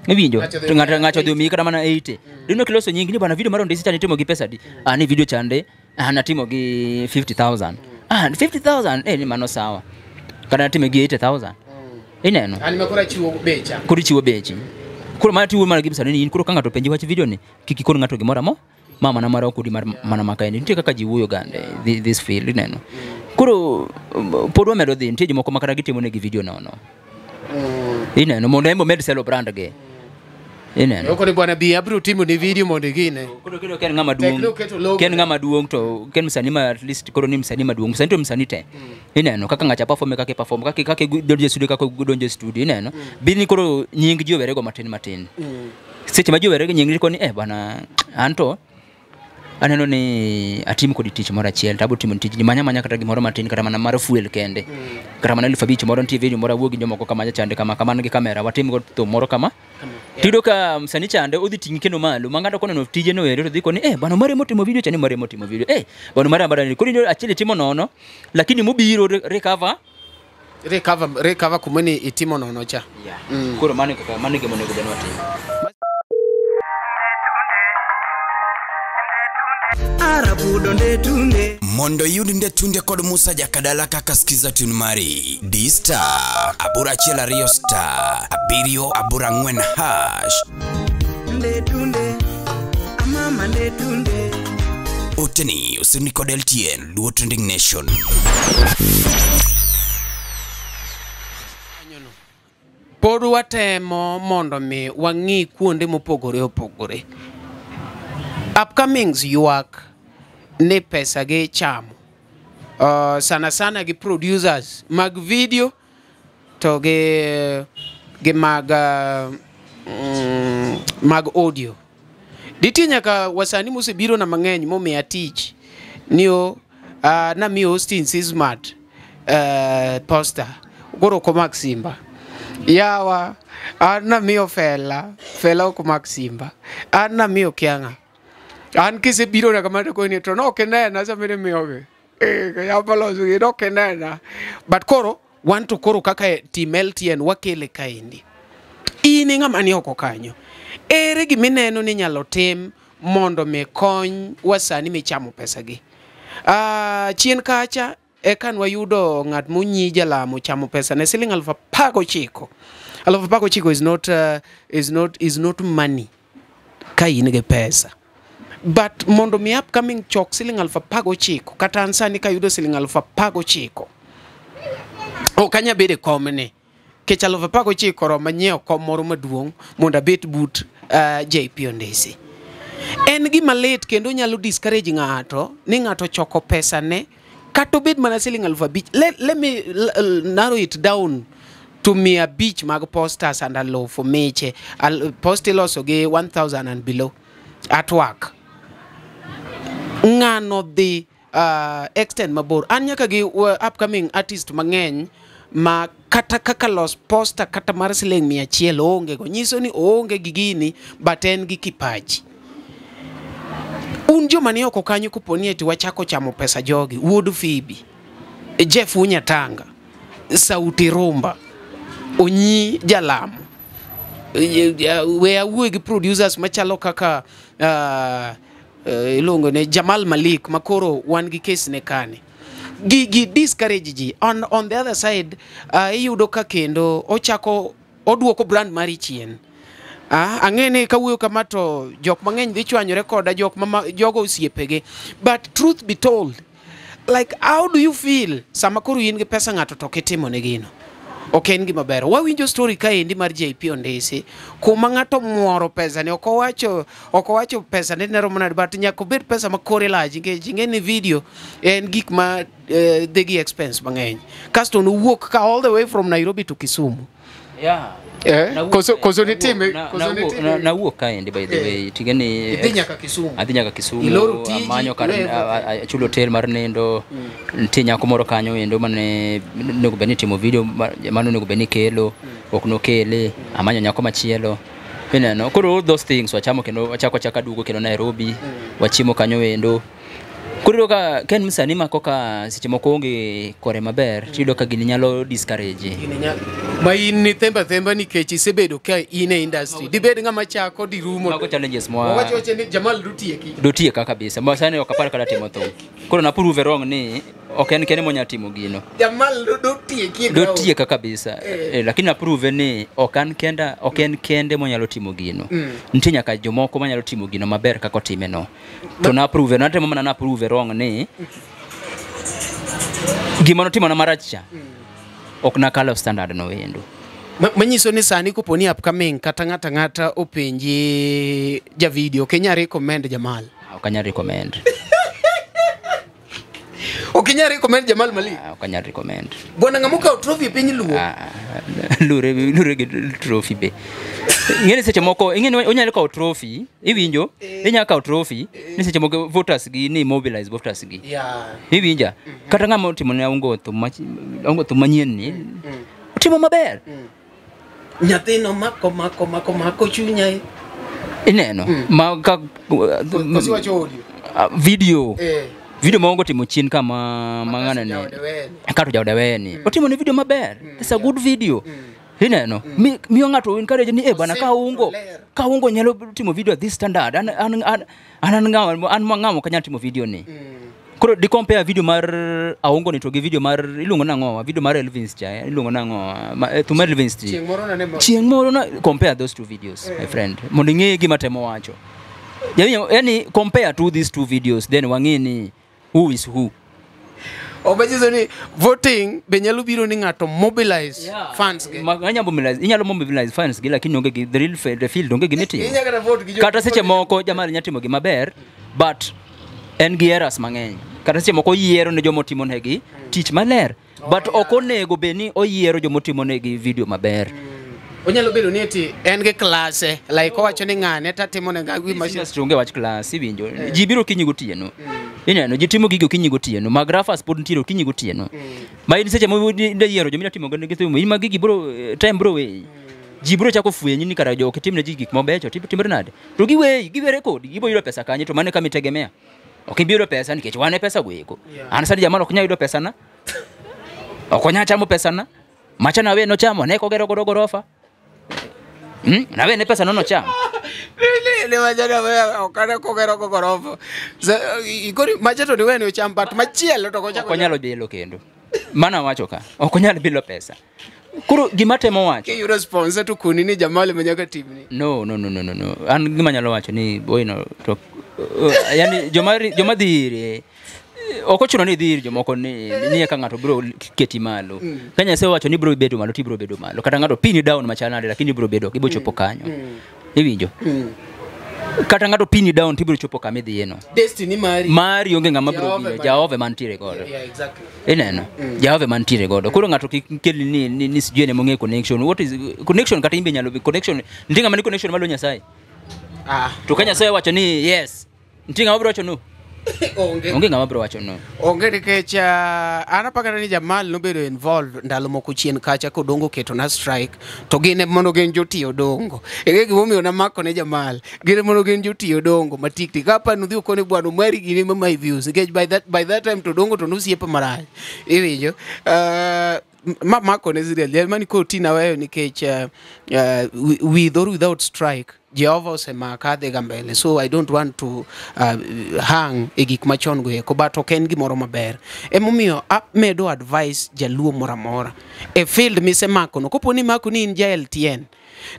Iwinjo? To ng'ato dhi omiyi kata mana 80. Dino kiloso nyingi ni bwana video mar ondisi chande itimo gi pesa di. Ni video chande, natimo gi 50,000. 50,000, ni mano sawa. Kata natime gi 80,000. Ineno? An ma koro achiwo becha. Koro ichiwo bechi. Koro mana tiwuoyo mana gi msanii ni in koro ka ng'ato openji wach video ni, kik ikon ng'ato gimoro amora. Mama na mara okudi mar mana makaendi. Nitie kaka ji wuoyo gande this field, ineno. Koro pod wamedo dhi, nitie jomoko ma kata gitimo negi video nono. Ineno, mondo en be omed selo brand ge. Ineno. Oko ni bwana bi abiro timo ni video mondo igine. Koro kendo ka en ng'ama duong', ka en ng'ama duong' to ka en msanii ma at least koro ni msanii maduong', msanii to msanii te. Ineno kaka ng'acha perform kaka perform, kaka donjo e studio kaka donjo e studio, ineno. Bi ni koro nying ji owerego matin matin. Seche ma ji owerego nying ni bwana anto aneno ni atim kodi tich moro achiel, to abo timo tijni manya manya kata gimoro matin kata mana mar fuel kende. Kata mana 5,000 moro nitie video moro awuo gi jomoko kama chande kama kama gi kamera watim go thum moro kama. Tiyudo ka msanii chande odhi ting'i kendo malo ma ng'ato koneno tije no ero to dhi koni bwana mare motimo video chande mare motimo video. Bwana mare ambara ni koro achiel itimo nono lakini mobiro recover recover kumeni itimo nono cha. Koro mano kaka mano gima onego bed ni watimo. Mondo iyud Ndetunde kod Musa Jakadala kaka skiza tune mari D star 812 star 784 hash. Ndetunde amama ndetunde. Oteni osini kod LTN Luo Trending Nation. Pod watemo mondo mi wang'i kuonde mopogore opogore. Upcomings ywak ne pesa gi chamo. Sana sana gi producers mag video to gi mag mag audio. Nitie nyaka wasanii mosebiro na mang'eny momiya tich niyo namiyo Austin Sismart poster koro ok omak simba. Yawa an namiyo Fela, Fela ok omak simba. An namiyo Kiang'a. An kisebiro na kamano koni to no kinena sama imiyogi. Yabaloso gi no kinena. But koro wan to koro kaka team LTN wakele kaendi. In ng'ama ni oko kanyo. Ere gimineno ni nyalo tim mondo mi kony wasanii michamo pesa gi. Chien kacha eka nwayudo ng'at monyi jalamo chamo pesa ne siling 19,000. 19,000 is not money ka in gi pesa. But mondo mi upcoming chok siling 19,000 kata an sani kayudo siling 19,000 ok anya bedo e komni. Kech 19,000 roma nyiewo kom moro maduong' mondo abet but JP Ondisi. En gima lit kendo nyalo discourage ng'ato ni ng'ato choko pesa ne kata obed mana siling 5,000. Let me narrow it down to 500 mag posters and 1,000 meche. Post iloso gi 1,000 and below artwork. Ng'ano dhi extend mabor. An nyaka gi upcoming artist mang'eny ma kata kaka los poster kata mar siling 100 oonge go. Nyiso ni oonge gi gini but en gi kipaji. Un joma ni oko kanyo koponi eti wachako chamo pesa jogi, Wuod Phoebe, Jeff Unyatanga, Sauti Rumba, Onyi Jalamo. We awuoyo gi producers machalo kaka iluongo ne Jamal Malik makoro wan gi case ne kane. Gigi discourage ji. On the other side, iyudo ka kendo ochako oduoko brand mari chien. Ang'e ni kawuoyo kama to jok mang'eny dhi chwanyore koda jok ma jogo osiepege. But truth be told, like how do you feel sama koro in gi pesa ng'ato to ok itimo ne gino? Ok en gima ber. Wawinjo story kaendi mar JP Ondisi kuma ng'ato muoro pesa ne ok owacho pesa ne romo nade, but nyaka obed pesa ma kore lach nikech ing'e ni video en gik ma dhi gi expense mang'eny. Kasto nowuok ka all the way from Nairobi to Kisumu. Yeah. Koso nitime nawuok kaendi by the way tigeni idhi nyaka Kisumu. Adhi nyaka Kisumu amanyo kar achulo hotel mar nindo. Nitie nyako moro kanyo endo mane onego bed ni timo video mano onego bed ni kelo ok nokele amanyo nyako machielo. Ineno koro all those things wachamo kendo wachako achaka duogo kendo Nairobi wachiemo kanyo endo. Koro ka ken msanii mako ka seche moko onge kore maber tiyudo ka gini nyalo discourage. Ma in ni themba themba nikech isebedo ka in e industry. Dibed ng'ama chako dirumo. Mago challenges mwa. Wacho wacho ni Jamal dotieki. Dotieka kabisa. Ma sani ok apar kata timo thum. Koro na prove wrong ni ok en kende monya timo gino. Jamal dotieki. Dotieka kabisa. Lakini na prove ni ok an kenda, ok en kende monyalo timo gino. Nitie nyaka jomoko manyalo timo gino maber kaka otime no. To na prove, na temo mana na prove wrong ni gima notimo na marach cha. Ok nakalo standard no endo. Manyiso ni sani koponi upcoming kata ng'ata ng'ata openji ja video ok inyal recommend Jamal. Ok anyal recommend. Ok inyal recommend Jamal Malik. Ok anyal recommend. Bwana ng'ama okawo trophy e piny Luo. Lure gi trophy be. Ing'eni seche moko ing'eni onyalo kawo trophy, iwinjo? Inyalo kawo trophy ni seche moko voters gi ni mobilize voters gi. Iwinja? Kata ng'ama otimo ne Aungo thum manyien ni otimo maber. Nyathino mako mako mako mako chunya. Ineno? Ma ka kosi wacho audio. Video. Video ma Aungo timo chien kama mang'ane ne. Kato jaode weni. Otimo ne video maber. It's a good video. Ineno? Miyo ng'ato encourage ni bana ka Aungo nyalo timo video at this standard. An ng'ama ok anyal timo video ni. Koro di compare video mar Aungo ni to gi video mar iluongo nang'o? Video mar Elvis cha, iluongo nang'o? Thum mar Elvis. Chieng' moro na compare those two videos, my friend. Mondo ing'e gima temo wacho. Yani compare to these two videos then wang'e ni who is who. Obajizo ni voting be nyalo biro ni ng'ato mobilize fans ge. Inyalo mobilize fans gi lakini onge gi the real the field onge gi mitimo. Kata seche moko Jamal nyalo timo gima ber but en gi errors mang'eny. Kata seche moko oyiero ne joma otimo negi tich maler but ok onego bed ni oyiero joma otimo negi video maber. Onyalo bedo ni eti en gi klase like owacho ni ng'ane tatimo ne gi machine onge wach class iwinjo. Ji biro okinyi gotieno. Ineno ji timo gigo okinyi gotieno. Magrafas pod nitiere okinyi gotieno. Ma in seche mo yiero joma timo gi thum in ma gigi bro time bro weyi. Ji biro chako fwenyi ni kara jo ok timne ji gik mabecho timre nade. To giweyi giwere kodi gibo yudo pesa kanye to mano kama itegemea. Ok ibi yudo pesa nikech wan e pesa go eko. An sani Jamal ok nyal yudo pesa na. Ok onyal chamo pesa na. Macha nawe nochamo ne kogero godo gorofa. Nawe ne pesa nono chamo. Ne macha nawe okane kogero go gorofa. Ikori macha to niwe ne ocham but machielo to ok onyalo bilo kendo. Mana wacho ka ok onyal bilo pesa. Koro gima temo wacho. Kiyudo sponsor to koni ni Jamal manyaka timni. No. An gima nyalo wacho ni boy no to yani joma dhi ire Ok ochuno ni idhi ir jomoko ni eka ng'ato biro keti malo. Ka Nyasaye owacho ni ibiro bedo malo, to ibiro bedo malo. Kata ng'ato pini down machal nade, lakini ibiro bedo, ibiro chopo kanyo. Iwinjo? Kata ng'ato pini down, to ibiro chopo kama idhiye no. Destiny mari. Mari onge ng'ama biro Jehova biro, ma- Jehova mantiere godo. Yeah, exactly. Ineno? Jehova mantiere godo. Koro ng'ato kik kel ni sijui en emong'eyo connection. What is connection? Kata in be nyalo connection. Nitie ng'ama ni connection malo Nyasaye. Ah. To ka Nyasaye owacho ni yes, nitie ng'ama biro wacho no. Onge. Onge ng'ama biro wacho no. Onge nikech an apakata ni Jamal nobedo involved ndalo moko chien kacha kodongo keto na strike to gin mondo gin jotiyo dongo. Ege gimomiyo namako ne Jamal. Gin mondo gin jotiyo dongo matiktik. Kapa nudhi okone bwana mari gini ma my views nikech by that time to dongo to nosiepa marach. Iwinjo? Ma mako ne serial. Jamani ko tina weyo nikech with or without strike Jehova osemaka adhiga mbele, so I don't want to hang e gik machon go eko, but ok en gimoro maber. Emomiyo amedo advice jaluo moro amora e field misemako no, kopo ni mako ni in ja LTN,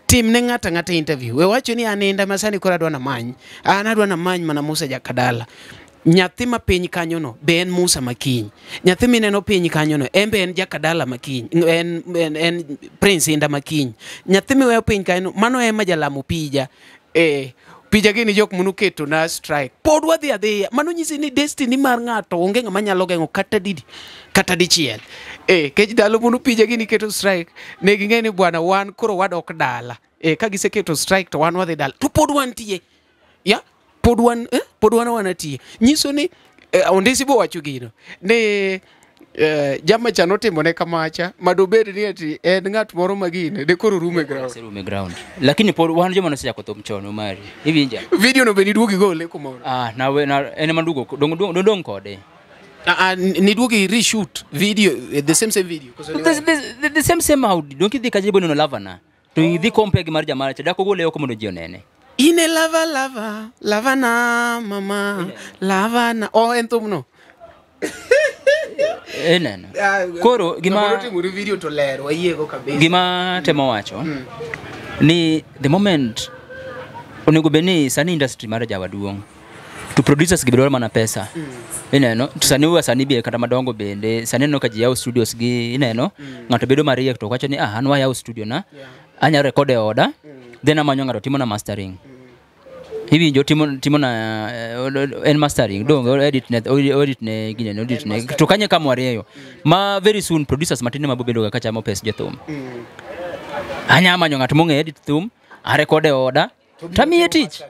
tim ne ng'ato ang'ata interview. We wacho ni an inda masani koro adwa namany, an adwa namany mana Musa Jakadala. Nyathi ma piny kanyono be en Musa makiny. Nyathi mineno piny kanyono en be en Jakadala makiny, en Prince Inda makiny. Nyathi miweyo piny kanyono mano ema jalamo pija. Pija gini jok monoketo na strike. Pod wadhi adhiya. Mano nyisi ni destiny mar ng'ato onge ng'ama nyalo geng'o kata didi kata dichiel. Kech ndalo mono pija gini keto strike, ne ging'e ni bwana wan koro wadok dala. Ka giseketo strike to wan wadhi dala. To pod wantie. Ya, pod wan wanatie. Nyiso ni Ondisi bo wacho gino ni jama cha notimone kamacha madobed ni ati en ng'at moro magine de koro rume ground. Oserume ground. Lakini pod wan joma nosechako thum chon, Omari. Iwinja? Video no be niduogi gole kumoro? Ah, na en ema duogo dong kode. Ah, ah, niduogi reshoot video, the same video koso ni The same how donk idhi kacha ibo neno lava na. To idhi compare gi mar Jamal cha dak ogole oko mondo ji onene. Ine lava lava lava na mama lava na, oh, en thum no. Ineno. Koro gima timore video to ler wayiego kabisa. Gima temo wacho ni the moment onego bed ni sani industry mar jawa duong' to producers gi dwaro mana pesa. Ineno, to sani wasanii be kata madongo bende sani aneno ka ji yawo studios gi, ineno, ng'ato bedo mariek to wacho ni, ah, an wayawo studio na, anyalo record e oda, then amanyo ng'ato timo na mastering. Iwinjo? Timo na en mastering dong edit ne ginene, edit ne to kanye kama warieyo ma very soon producers matindo mabobedo ga kachamo pes jothum. Anya manyo ng'at mong'e edit thum, arekode e oda, tamiye tich.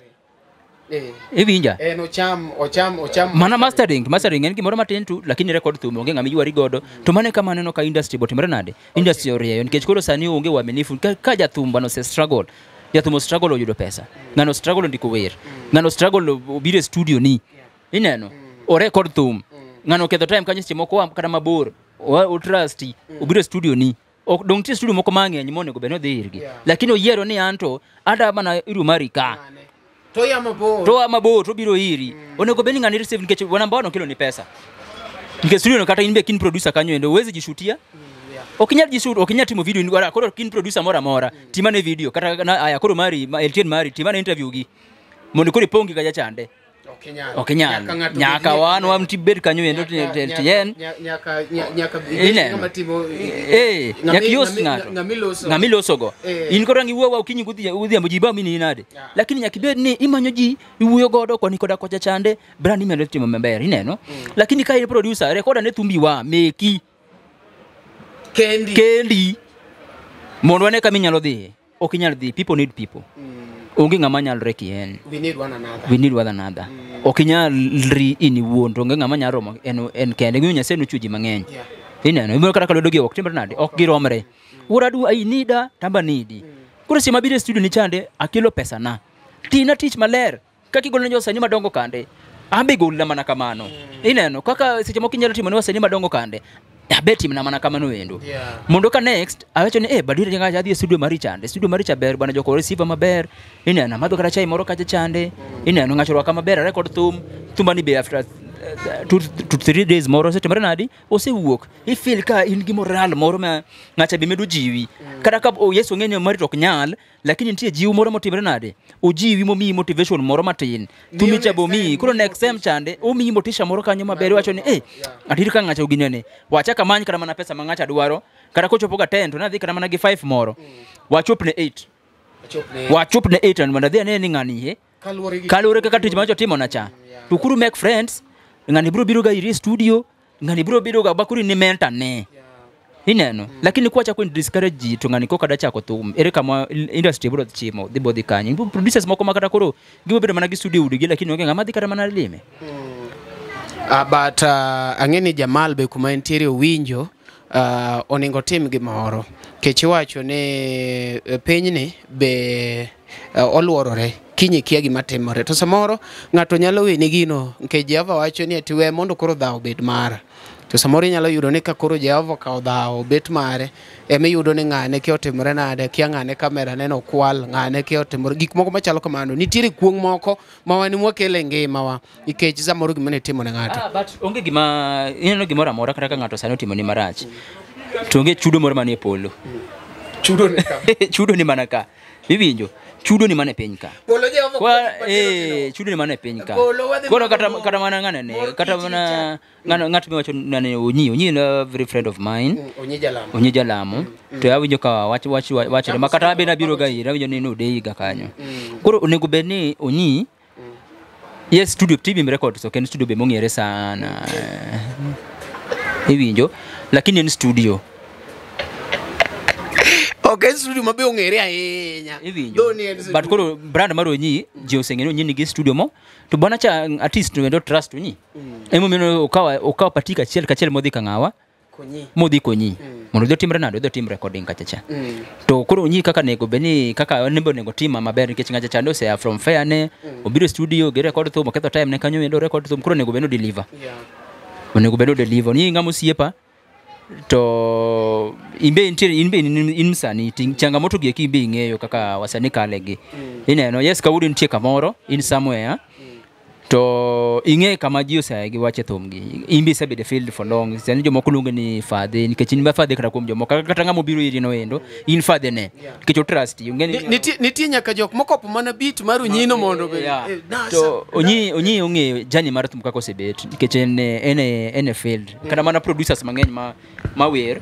Iwinja? En ocham Mana mastering en gimoro matin tu, lakini record thum onge ng'ama iywari godo. To mano e kama aneno ka industry botimore nade, industry orieyo nikech koro sani onge uaminifu. Ka jathum bana ose struggle, jathum o struggle oyudo pesa, ng'ano struggle ondiko wer, ng'ano struggle obiro e studio ni, ineno, o record thum, ng'ano oketho time kanyo seche moko oa kata mabor, o trust obiro e studio ni, ok dong nitie studio moko mang'eny monego bed ni odhi irgi, lakini oyiero ni anto ada mana iru mari ka to ya mabor. To a mabor to biro iri. Onego bed ni ng'ani receive nikech number one okelo ni pesa, nikech studio no kata in be kin producer kanyo endo uwezi jishutia, ok inyal jishoot, ok inyal timo video ni koro kin producer moro amora timane video kata na, aya koro mari ma LTN mari timane interview gi mondo koro ipongi kacha chande. Ok inyal. Ok inyal. Nyaka ng'ato Nyaka bed ni- wan wan bed kanyo endo LTN. Nyaka Ineno? ng'ama timo Nyaka ios ng'ato. Ng'ama iloso. Ng'ama ilosogo. In koro ang' iwuowa okinyi godhiambo ji ba mini nade, lakini nyaka ibed ni imanyo ji iwuoyo godo koni koda kocha chande brand imedo timo maber, ineno. Lakini ka in producer, record ane thumbi wa meki kendi. Kendi mondo wane kama inyalo dhiye. Ok inyal dhi. People need people. Onge ng'ama nyalre kien. We need one another. We need one another. Ok inyal ri in iwuon to onge ng'ama nyalo romo en kende. Ng'eyo Nyasaye nochwe ji mang'eny. Ineno, ibiro kata ka lwedo gi ok timre nade, ok giromre. Wuora adu ai nida tamba nidi. Koro seche mabiro e studio ni chande akelo pesa na, tina tich maler kaka igolo ne josanii madongo kande, an be golna mana kamano. Ineno kaka seche moko inyalo timo ne wasanii madongo kande, abe timna mana kamano endo mondo ka next awacho ni badiri nyaka adhi e studio mari chande, studio mari cha ber bwana, joko receiver maber, ineno, amadho kata chai moro kacha chande, ineno, ng'ato orwaka maber, a record thum, thumba ni be after 2 to 3 days moro osetimore nadi, osewuok, ifeel ka in gi moral moro ma ng'acha be medo jiwi. Kata ka, oh, yes, ong'e ni mari to ok nyal, lakini nitie jiw moro motimore nade, ojiwi momiyi motivation moro matin. Thumi cha bomiyi. Koro next time chande omiyi motisha moro kanyo maber, iwacho ni, eh, atiri ka ng'acha oginene, wachak amany kata mana pesa ma ng'acha dwaro, kata kochopo ga 10 to nadhi kata mana gi 5 moro, wachop ne 8, wachop ne 8 mondo adhi ane ni ng'ani he Kaluwore gi kaluwore kaka tich macho timo na cha. To kuru make friends, ng'ani biro biro ga iri e studio, ng'ani biro bedo ga bakuri ni mentor ne ineno. Lakini kwachako discourage ji to ng'ani koka da chako thum, ere kama industry biro chimo dhi bodhi kanye? Producers moko ma kata koro gibiro bedo mana gi studio udigi, lakini onge ng'ama dhi kata mana lime. But ang'e ni Jamal be kuma entiere owinjo onego otim gimoro kech iwacho ni pinyni be oluorore kiny ikia gima timore, to samoro ng'ato nyalo weni gino nikech Jehova wacho ni ati we mondo koro dhawo obed mara. To samoro inyalo yudo ni ka koro Jehova okawo dhawo obet mare, emiyudo ni ng'ane kia otimore nade, kia ng'ane kamera neno okwal, ng'ane kia otimore gik moko machalo kamano. Nitiere kuong' moko ma wan mwakelo e ngimawa nikech samoro gima ne itimo ne ng'ato. Ah, but onge gima ineno gimoro amora, kata ka ng'ato sani otimoni marach to onge chudo moro manie polo. Chudo ne ka. Chudo ni mana ka iwinjo, chudo ni mana e piny ka. Polo Jehova. Kwa chudo ni mana e piny ka. Polo wadhi Koro kata moro- kata mana ng'ane ne mor kata kich mana ng'ano ng'at miwacho nane Onyi, Onyi na very friend of mine. Onyi Jalamo. Onyi Jalamo. To awinjo ka wach wach wachore ma kata abe nabiro ga ire, awinjo ni nodeyi ga kanyo. Koro onego bed ni Onyi, yes, studio TBM Records ok en studio be mong'ere sana, iwinjo, lakini en studio. Ok en studio mabe ong'ere ahinya. Iwinjo. Though ni en studio. But koro brand mar Onyi ji oseng'e ni Onyi nigi studio mo to bwana cha artist wendo trust Onyi, emomiyo okawa patik achiel kachiel modhi ka ng'awa. Konyi. Modhi konyi mondo odhi otimre nade, odhi otim recording kacha cha. To koro Onyi kaka nego bed ni kaka en be onego tima maber nikech ng'acha chande osea from fair ne obiro e studio gi record thum, oketho time ne kanyo endo record thum. Koro onego bed ni odeliver. Onego bed ni odeliver. Onyi ng'ama osiepa to imbe intiere, in be in msanii, changamoto gi eki imbe ing'eyo kaka wasanii kale gi. Ineno, yes, kawuono nitie kamoro in somewhere to ing'e kama ji oseaye gi wach e thum gi. In be isebedo e field for long, sani jomoko luongi ni fadhe nikech in ba fadhe kata kuom jomoko, kata ng'ama obiro iri no endo in fadhe ne nikech o trust you, ing'e ni Nitie nyaka jok mokopo mana beat mar Onyino mondo obed nasa. To Onyi ong'eyo journey mar thum kaka osebet nikech en e field. Kata mana producers mang'eny ma wer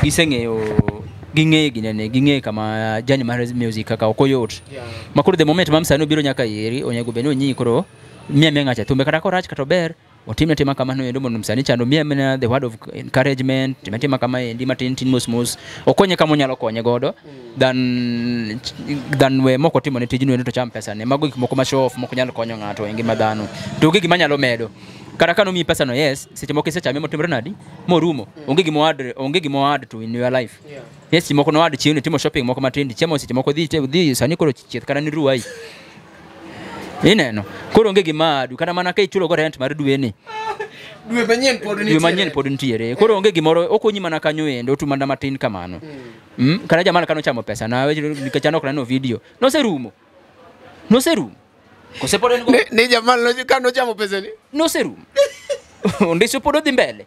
giseng'eyo, ging'eyo ginene, ging'eyo kama journey mar music kaka ok oyot. Ma koro the moment ma msanii obiro nyaka iri, onego bed ni Onyi koro miya miya ng'acha thumbe, kata korach kata ober, otimne tima kamano endo mondo msanii chando miya mana the word of encouragement, time tima kama endi matin tin mos mos okonye kama onyalo konye godo than we mok otimo ne tijno endo to cham pesa ne. Mago gik moko ma show off mok nyal konyo ng'ato e ngima dhano, to onge gima nyalo medo kata ka nomiyi pesa no. Yes, seche moko isechame motimore nadi morumo, onge gima oadd, onge gima oadd to in your life. Yes, seche moko noadd chiemo, timo shopping moko matin, chiemo seche moko dhi dhi sani koro chieth kata ni ruai ineno koro onge gima adu kata mana ka ichulo go rent mar dwe ni. Dwe manyien pod Dwe manyien pod nitiere, koro onge gimoro okonyi mana kanyo endo tumanda matin kamano. Kata jamal kano chamo pesa na nikech an ok naneno video, noserumo, noserumo kose pod en go? Ni Jamal no kano chamo pesa ni. Noserumo, ondiso pod odhi mbele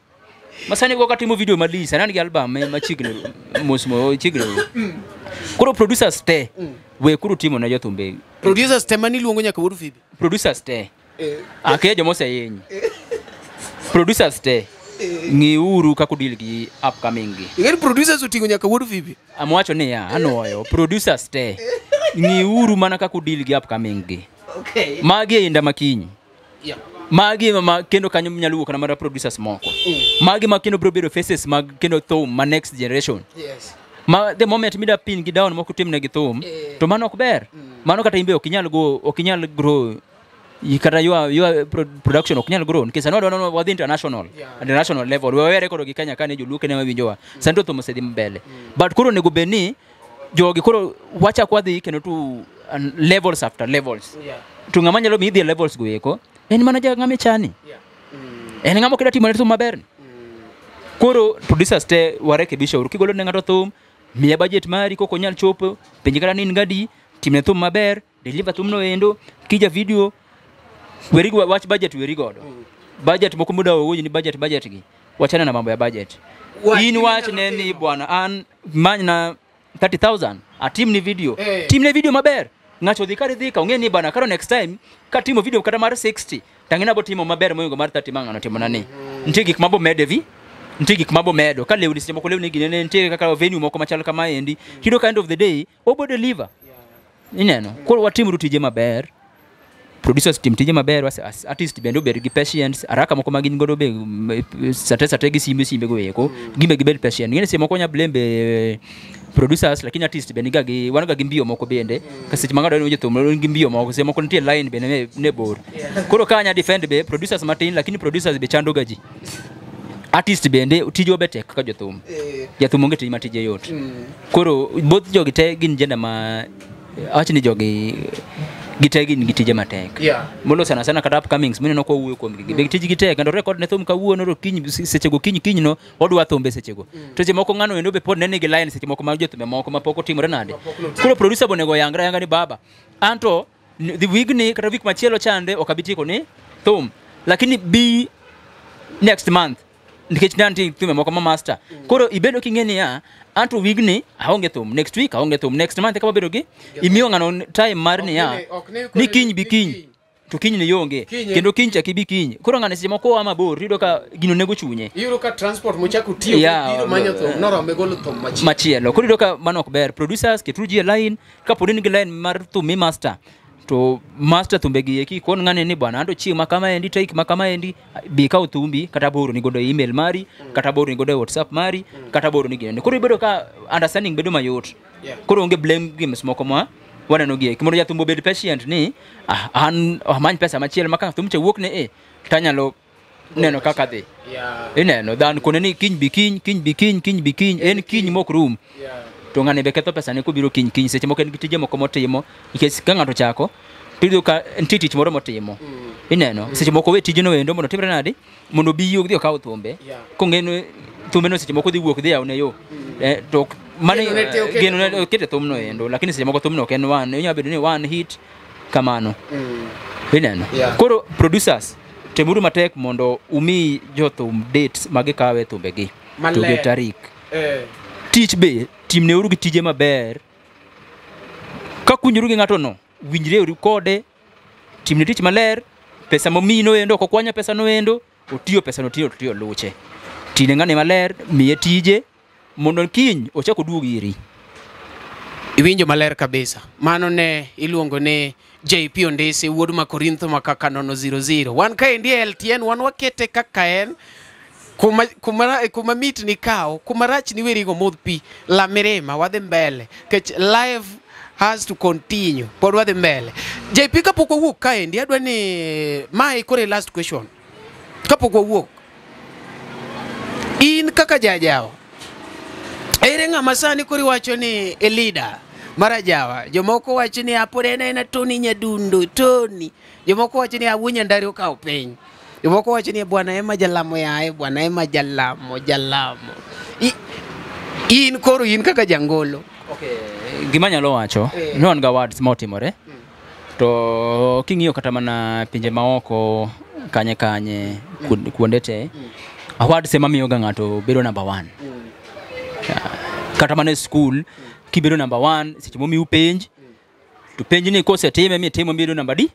masani go katimo video malich sani an gi album machiegni mos mo chiegni rumo. Koro producers te we koro timo ne jothumbe. Producers te mani luongo nyaka wuod Phoebe. Producers te akia joma osehiny, producers te ng'iuru kaka udil gi upcoming gi. Ing'eni producers oting'o nyaka wuod Phoebe. Amwacho niya, anuoyo producers te, ng'iuru mana kaka udil gi upcoming gi. Magi e inda makiny. Magi ma kendo kanyo nyalo wuok mana producers moko. Magi ma kendo biro bedo faces mag kendo thum ma next generation. Ma the moment mida pin gi down moko timne gi thum to mano ok ber. Mano kata imbe ok inyal go, ok inyal grow kata your production ok nyal grow nikech sani wadwa ni wadhi international. International level. Wawere koro gi Kenya kane joluo kene mawinjowa. Sani to thum osedhi mbele. But koro onego bed ni jogi koro wachak wadhi kendo to levels after levels. To ng'ama nyalo miyi dhi e levels go eko en mana ja ng'ama chani. En ng'ama ok timo ne thum maber ni. Koro producers te warekebisha uru, kigolo ne ng'ato thum, miye budget mari, kok onyal chopo, penje kata ni in gadi, timne thum maber, deliver thumno endo, kija video, weri go wach budget weri godo. Budget moko muda owuoyi ni budget budget gi. Wachana na mambo ya budget. In wach ne ni bwana an manyna 30,000 atim ni video. Tim ne video maber. Ng'ato dhi kare dhi ka ong'e ni bwana karo next time katimo video kata mar 60 tang'ina bo timo maber moingo mar 30 mang'ano timo nani. Nitie gik mabo mede vi. Nitie gik mabo medo ka lewni seche moko lewni ginene nitie kaka venue moko machal kama endi. Kiyudo ka end of the day obo deliver. Ineno. Koro watimuru tije maber. Producers tim tije maber, artist bende obed gi patience, araka moko ma gin godo be sate gi simbe go eko, gimbe gibed patient. Ng'eni seche moko nya blame producers, lakini artist be niga gi wan ga gi mbio moko bende. Ka seche ma ng'ato winjo thum gi mbio moko, seche moko nitie line bende ne bor. Koro ka anya defend be producers matin, lakini producers be chando ga ji. Artist bende tijwa be tek kaka jothum. Jathum onge tij ma tije yot. Koro both jogi te gin jenda ma awach ni jogi gite gin gi tije matek. Molo sana sana kata upcomings mineno ko wuoyo kuom gi. Be tij gi tek kendo record ne thum kawuono to kiny sechego kiny kiny no odwa thumbe sechego. To seche moko ng'ano endo be pod nene gi line seche moko mag jothumbe moko ma pok otimore nade. Koro producer bonego yangra yanga ni baba. Anto the wigni kata week machielo chande ok abi tieko ni thum. Lakini bi next month nikech nitie thumbe moko ma master. Koro ibedo king'e niya anto wigni aonge thum, next week aonge thum, next month kama bedo gi imiyo ng'ano time mar niya ni kiny bi kiny to kiny ni onge kendo kiny chak ibi kiny. Koro ng'ano seche moko oa mabor iyudo ka gino nego chunye. Iyudo ka transport mochako tiyo biro manyo thum norome golo thum machielo. Koro iyudo ka mano ok ber. Producers keturu ji e line, kapo ni gi line mar thum mi master to master thumbe gi eki kon ng'ane ni bwana anto chieng' ma kama endi tarik ma kama endi bi kaw thumbi kata boro ni godo e email mari kata boro ni godo e WhatsApp mari kata boro ni ginene. Koro ibedo ka understanding bedo mayot. Koro onge blame games moko ma waneno gi eki. Mondo jathum obed patient ni an amany pesa machielo ma ka thum cha wuok ne e tanyalo neno kaka dhi. Ineno dhan kone ni kiny bi kiny, kiny bi kiny, kiny bi kiny, en kiny mok rum. To ng'ane be ketho pesa ne kobiro kiny kiny seche moko en gi tije moko motimo nikech ka ng'ato chako tiyudo ka nitie tich moro motimo. Ineno seche moko we tijeno endo mondo otimre nade mondo obi odhi okaw thumbe kong'eno thumbe no seche moko dhi wuok dhi yawne yo to mano geno ne okete thumno endo lakini seche moko thumno ok en one inyalo bedo ni one hit kamano. Ineno koro producers temuru matek mondo umi jothum dates magikawe thumbegi to gi tarik. Tich be timneuru gi tije maber. Ka kunyoru gi ng'ato no, winjreuru kode, timne tich maler, pesa momiyi no endo, ok okwanyo pesa no endo, otiyo pesa no tiyo luche. Tine ng'ane maler, miye tije, mondo kiny ochak oduog iri. Iwinjo maler kabisa. Mano ne iluongo ni JP Ondisi, wuod ma Korintho ma kaka 000. Wan kaendi e LTN, wan wakete kaka en. Kuma mit ni kawo, kuma rach ni werigo modh pi, la mirima, wadhi mbele. Kech life has to continue, pod wadhi mbele. JP kapok wawuok kaendi, adwa ni mae kore last question. Kapok wawuok, in kaka jajawa, ere ng'ama sani koro iwacho ni e leader mar ajawa? Jomoko wacho ni apod en aena Tony Nyadundo, Tony. Jomoko wacho ni Awuo Nyandari okawo piny. Jomoko wacho ni bwana ema jalamo yaye, bwana ema jalamo, jalamo. In koro in kaka jangolo. Okay, gima anyalo wacho, ne wan ga awards motimore. To king'iyo kata mana pinje maoko kanye kanye kuonde te, awards ema miyo ga ng'ato bedo number 1. Kata mana e school kibedo number 1 seche momiu penj to penj ni kosetime mitimo mibedo number D.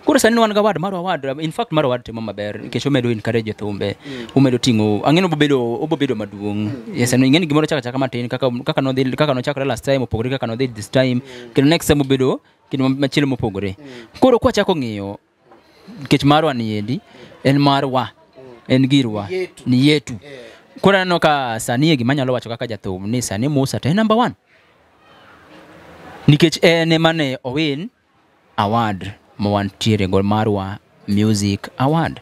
Koro sani wan ga award mar award, in fact mar award timo maber nikech omedo encourage thumbe, omedo ting'o ang'eno obobedo maduong'. Yes, ing'eni gimoro chaka chaka matin kaka nodhi kaka nochakore last time opogore kaka nodhi this time, kendo next time obedo kendo machielo mopogore. Koro kwachako ng'iyo nikech marwa ni endi en marwa, en girwa, ni yetu. Koro aneno ka sani e gima anyalo wacho kaka jathum ni sani Musa to en number 1 nikech en ema ne owin award ma wantiere go Marwa Music Award.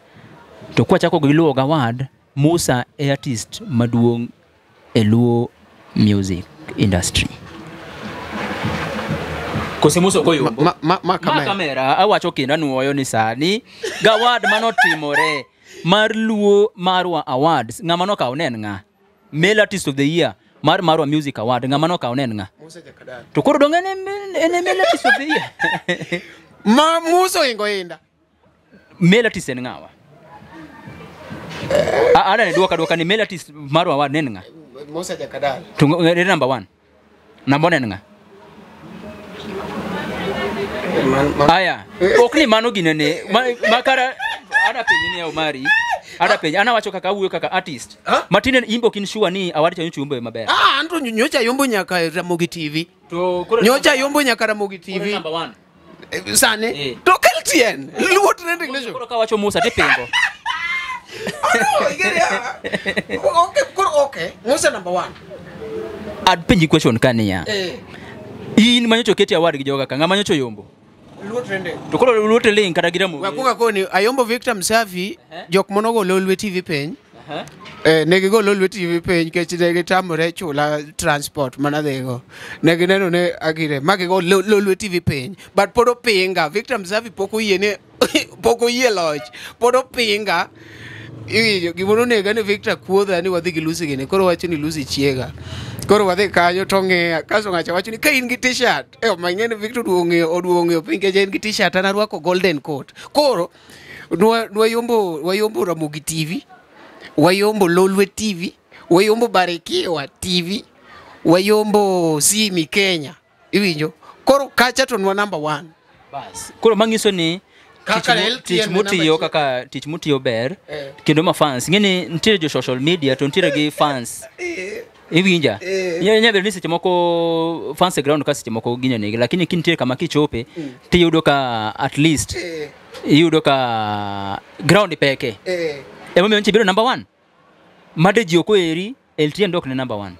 To kwachako gi luwo award, Musa e artist maduong' e Luo music industry. Kose Musa ok oyombo? Ma kamera awacho kendo anuoyo ni sani gaward manotimore mar Luo Marwa Awards ng'ama nokawo ne en ng'a? Male Artist of the Year mar Marwa Music Award ng'ama nokawo ne en ng'a? Musa Jakadala. To koro dong en e male artist of the year. Ma Musa oingo inda. Male artist en ng'awa? Ada ne duoka ni male artist marwa award ne en ng'a? Musa Jakadala. To en number 1. Number 1 en ng'a? Aya, ok ni mano ginene makara ada penji ni Omari. Ada penji ana wacho kaka awuoyo kaka artist. Matine imbo kin sure ni award cha nyocha yombo maber. Ah, anto nyocha yombo nyaka Ramogi TV. To koro nyocha yombo nyaka Ramogi TV. Number 1. Sani to LTN Luo Trending Nation. Koro kawacho Musa tipingo. Oh no, okay, koro okay. Musa number 1. Ad penji question kaniya. In manyocho keti award gi joga ka ng'ama nyocho yombo. Luo Trending. To koro Luo Trending kata gi Ramogi. Wakuga koni ayombo Victor Msafi jok monogo Lolwe TV piny. Ne gigo Lolwe TV piny nikech ne gitamore chula transport mana dhigo. Ne gineno ne agire ma gigo Lolwe TV piny. But pod opinga Victor Msafi pok oyie ne pok oyie loch. Pod opinga. Iwinjo gimoro nega ni Victor kuodha ni wadhi gi Lucy gini. Koro wacho ni Lucy chiega. Koro wadhi kanyo to ng'iya. Kasto ng'acha wacho ni ka in gi t-shirt. Ma ing'e ni Victor oduogo ng'iyo piny nikech en gi t-shirt an arwako golden coat. Koro wayombo Ramogi TV. Wayombo Lolwe TV, wayombo Barikiwa TV, wayombo Simi Kenya. Iwinjo? Koro kacha to nwa number 1. Bas. Koro mangiso ni tich mutiyo kaka tich mutiyo ber kendo ma fans. Ng'eni nitiere jo social media to nitiere gi fans. Iwinja? Nya bedo ni seche moko fans e ground ka seche moko ginyo negi, lakini kinitiere kama kichope tiyudo ka at least iyudo ka ground peke. Emomiyo nchi biro number 1. Made ji ok oeri LTN dok ne number 1.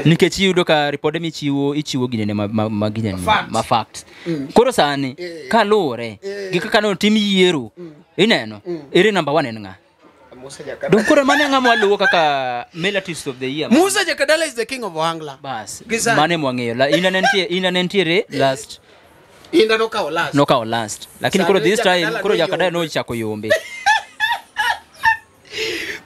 Nikech iyudo ka ripode michiwo ichiwo ginene ma ginene ma fact. Koro sani kaluwore gi kaka notim yiero ineno ere number 1 en ng'a? Musa Jakadala. Dong koro mane ng'ama waluwo kaka male artist of the year. Musa Jakadala is the king of Ohangla. Bas. Mane mwang'eyo. Ina nentiere last. Inda nokawo last. Nokawo last. Lakini koro this time koro Jakadala nochako yombe.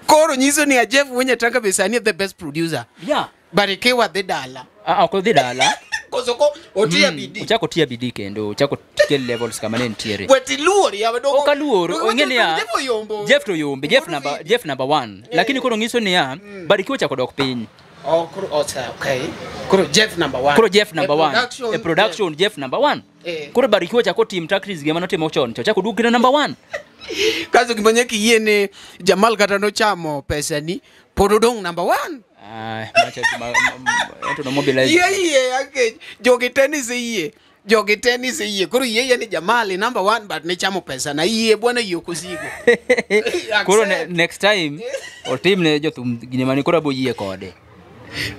Koro nyiso ni Jeff Wenye Tanga be sani the best producer. Yeah. Barikiwa dhi dala. Ok odhi dala. Koso ko otiya bidii. Ochako tiya bidii kendo, ochako kel levels kama ne nitiere. Weti luor ya wadogo. Ok aluor, ong'e niya. Jeff to yombe, Jeff number 1. Lakini koro nyiso niya, Barikiwa ochako dok piny. Oh, koro okay. Koro Jeff number 1. Koro Jeff number 1. E production Jeff number 1. Koro Barikiwa ochako tim tactics gi manotimo chon, to ochako duok number 1. Kaso gimanye kiyie ni Jamal kata nochamo pesa ni pod odong' number 1. Ento no mobilize. Yie akech jogi tennis yie. Jogi tennis yie. Koro yie ni Jamal number 1 but ne chamo pesa na yie bwana yie okosigo. Koro next time otim ne jothum gine mane koro abo yie kode.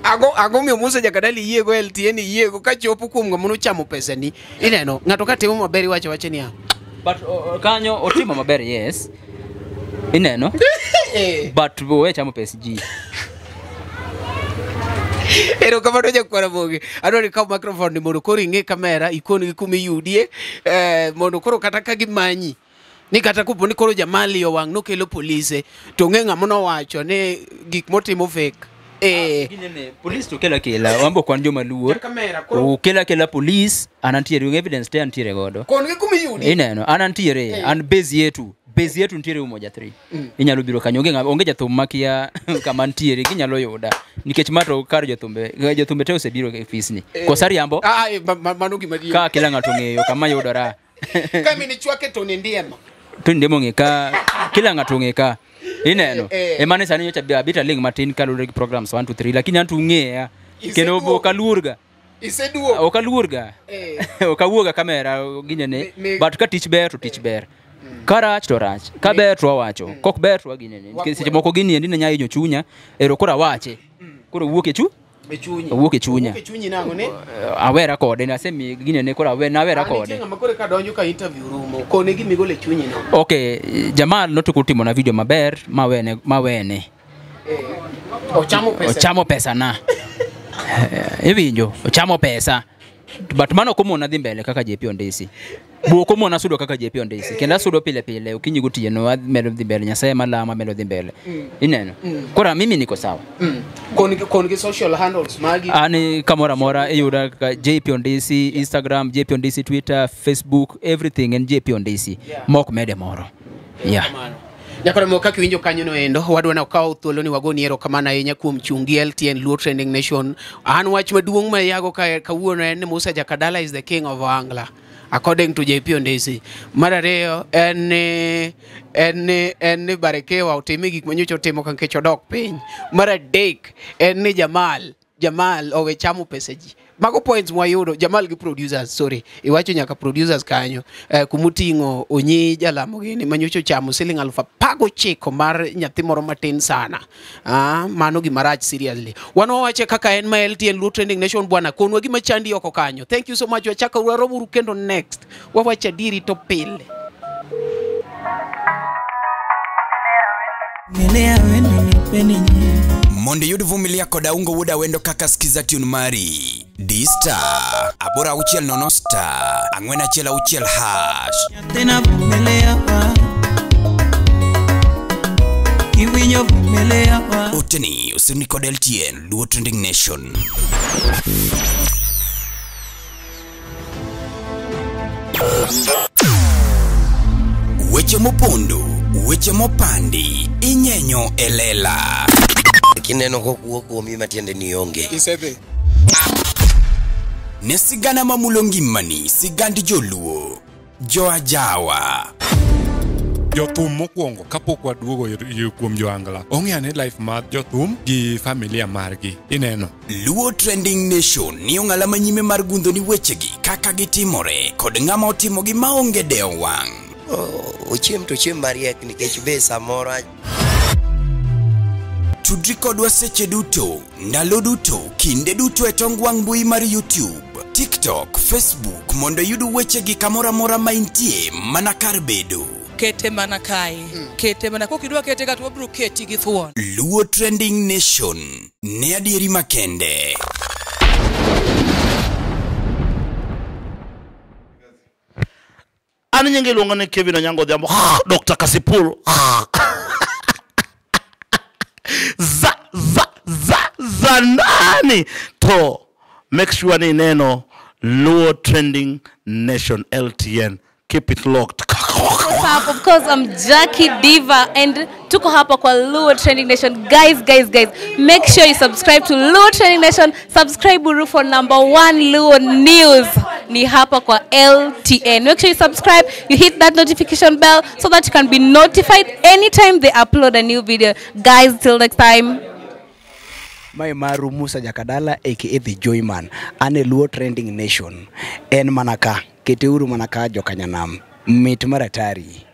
Ago miyo Musa Jakadala yie go LTN yie go kachopo kuom ng'ama nochamo pesa ni. Ineno ng'ato ka timo maber iwacho wacho niya. But kanyo otimo maber yes. Ineno? But we chamo pes ji. Ero kamano jakwara Ramogi. Adwaro ni ikaw microphone ni mondo koro ing'e kamera ikon gi kuma iyudie mondo koro kata ka gimanyi ni kata kopo ni koro Jamali owang' nokelo polise to ng'e ng'ama nowacho ni gik motimo fake. Ginene police to kela kela wambo kwan joma luor. Okela kela police an antiere evidence te antiere godo. Kon gi kuma iyudie. Ineno an antiere an base yetu. Base yetu nitiere Umoja 3. Inyalo biro kanyo onge jathum makia kama nitiere ginyalo yuda nikech ma to kar jothumbe te osebiro e ofis ni. Kosa riambo? Mano gima adier. Ka kila ng'ato ong'eyo kama yudora. Ka mini chwake to ni ndiema. To ndiema ong'e ka kila ng'ato ong'e ka. Ineno. Emane sani nyocha abita ling matin kaluwore gi programs 1 2 3 lakini anto ung'eya kendo ok aluorga. Iseduogo. Ok aluorga. Ok awuoga kamera ginene but ka tich ber to tich ber. Ka rach to rach, ka ber to wawacho, kok ber to waginene. Nikech seche moko gini endi ne nya hinyo chunya, ero koro awache. Koro wuok e chunyi. Wuok e chunya. Wuok e chunyi nang'o ne? Awera kode, nasemi ginene koro nawera kode. Nitie ng'ama koro ka donjo ka interview rumo, kone gima igolo e chunyi no. Okay, Jamal notoko timo na video maber, mawene. Ochamo pesa. Ochamo pesa na. Iwinjo, ochamo pesa. But mano komona dhi mbele kaka JP Ondisi. Buok omona sudo kaka JP Ondisi. Kendo asudo pile pile okinyi gotieno amedo dhi mbele Nyasaye malama amedo dhi mbele. Ineno? Koro mimi niko sawa. Kon gi social handles magi. Ani kamoro amora iyuda kaka JP Ondisi, Instagram, JP Ondisi, Twitter, Facebook, everything en JP Ondisi. Mok mede moro. Yeah. Nyakoro kaka iwinjo kanyo no endo, wadwa na okaw thuolo ni wagoni erokamano ahinya kuom chung' gi LTN Luo Trending Nation. An wach maduong' ma yago ka kawuono en ni Musa Jakadala is the king of Ohangla according to JP Ondesi. Mar ariyo en ni Barekewa otime gik manyocha otimo ka nikech odok piny. Mar adek en ni Jamal owe chamo pesa ji. Mago points mwayudo Jamal gi producers, sorry, iwacho nyaka producers kanyo kumuting'o Onyi Jalamo gini manyocha ochamo siling 19,000 mar nyathi moro matin sana. Mano gima rach seriously. Wan wawache kaka en ma LTN Luo Trending Nation bwana, konwa gima chandi oko kanyo. Thank you so much. Wachaka waromuru kendo next. Wawache adieri to pile. Mondo iyud Vumilia kod Aungo Wuod Awendo kaka skiza tune mari. D star 860 star 416 hash. Tena vumilia Kiwinyo vumilia. Oteni usirni kod LTN Luo Trending Nation. Weche mopondo, weche mopandi, inyenyo elela. Kineno kokuo kuomi matiende ni onge. Isedhi. Ne sigana mamulo ngimani, sigand joluo, joajawa. Jothum mokwongo kapok waduogo kuom joangla, ong'e ane life mar jothum gi familia margi. Ineno. Luo Trending Nation ni ong'ala manyime mar gundho ni wechegi kaka gitimore kod ng'ama otimogi maonge dewo wang'. Ochiem to chiem mariek nikech be samoro. Tudri kodwa seche duto, ndalo duto, kinde duto e tong wang' mbui mar YouTube, TikTok, Facebook mondo iyud wechegi kamoro amora ma intie mana kar bedo. Kete mana kae, kete mana kokidwa kete ka to wabiro keti gi thuon. Luo Trending Nation ne adieri makende. An nyinge iluongo ni Kevin Onyango Odhiambo, Dr. Kasipul. Za za za za nani to make sure ni neno Luo Trending Nation LTN. Keep it locked. What's up? Of course, I'm Jackie Diva and tuko hapa kwa Luo Trending Nation. Guys, guys, guys, make sure you subscribe to Luo Trending Nation. Subscribe uru for #1 Luo News. Ni hapa kwa LTN. Make sure you subscribe, you hit that notification bell so that you can be notified anytime they upload a new video. Guys, till next time. Mae maru Musa Jakadala aka The Joyman. Ane Luo Trending Nation. En manaka, keteuru manaka jokanyanam. Mit maratari.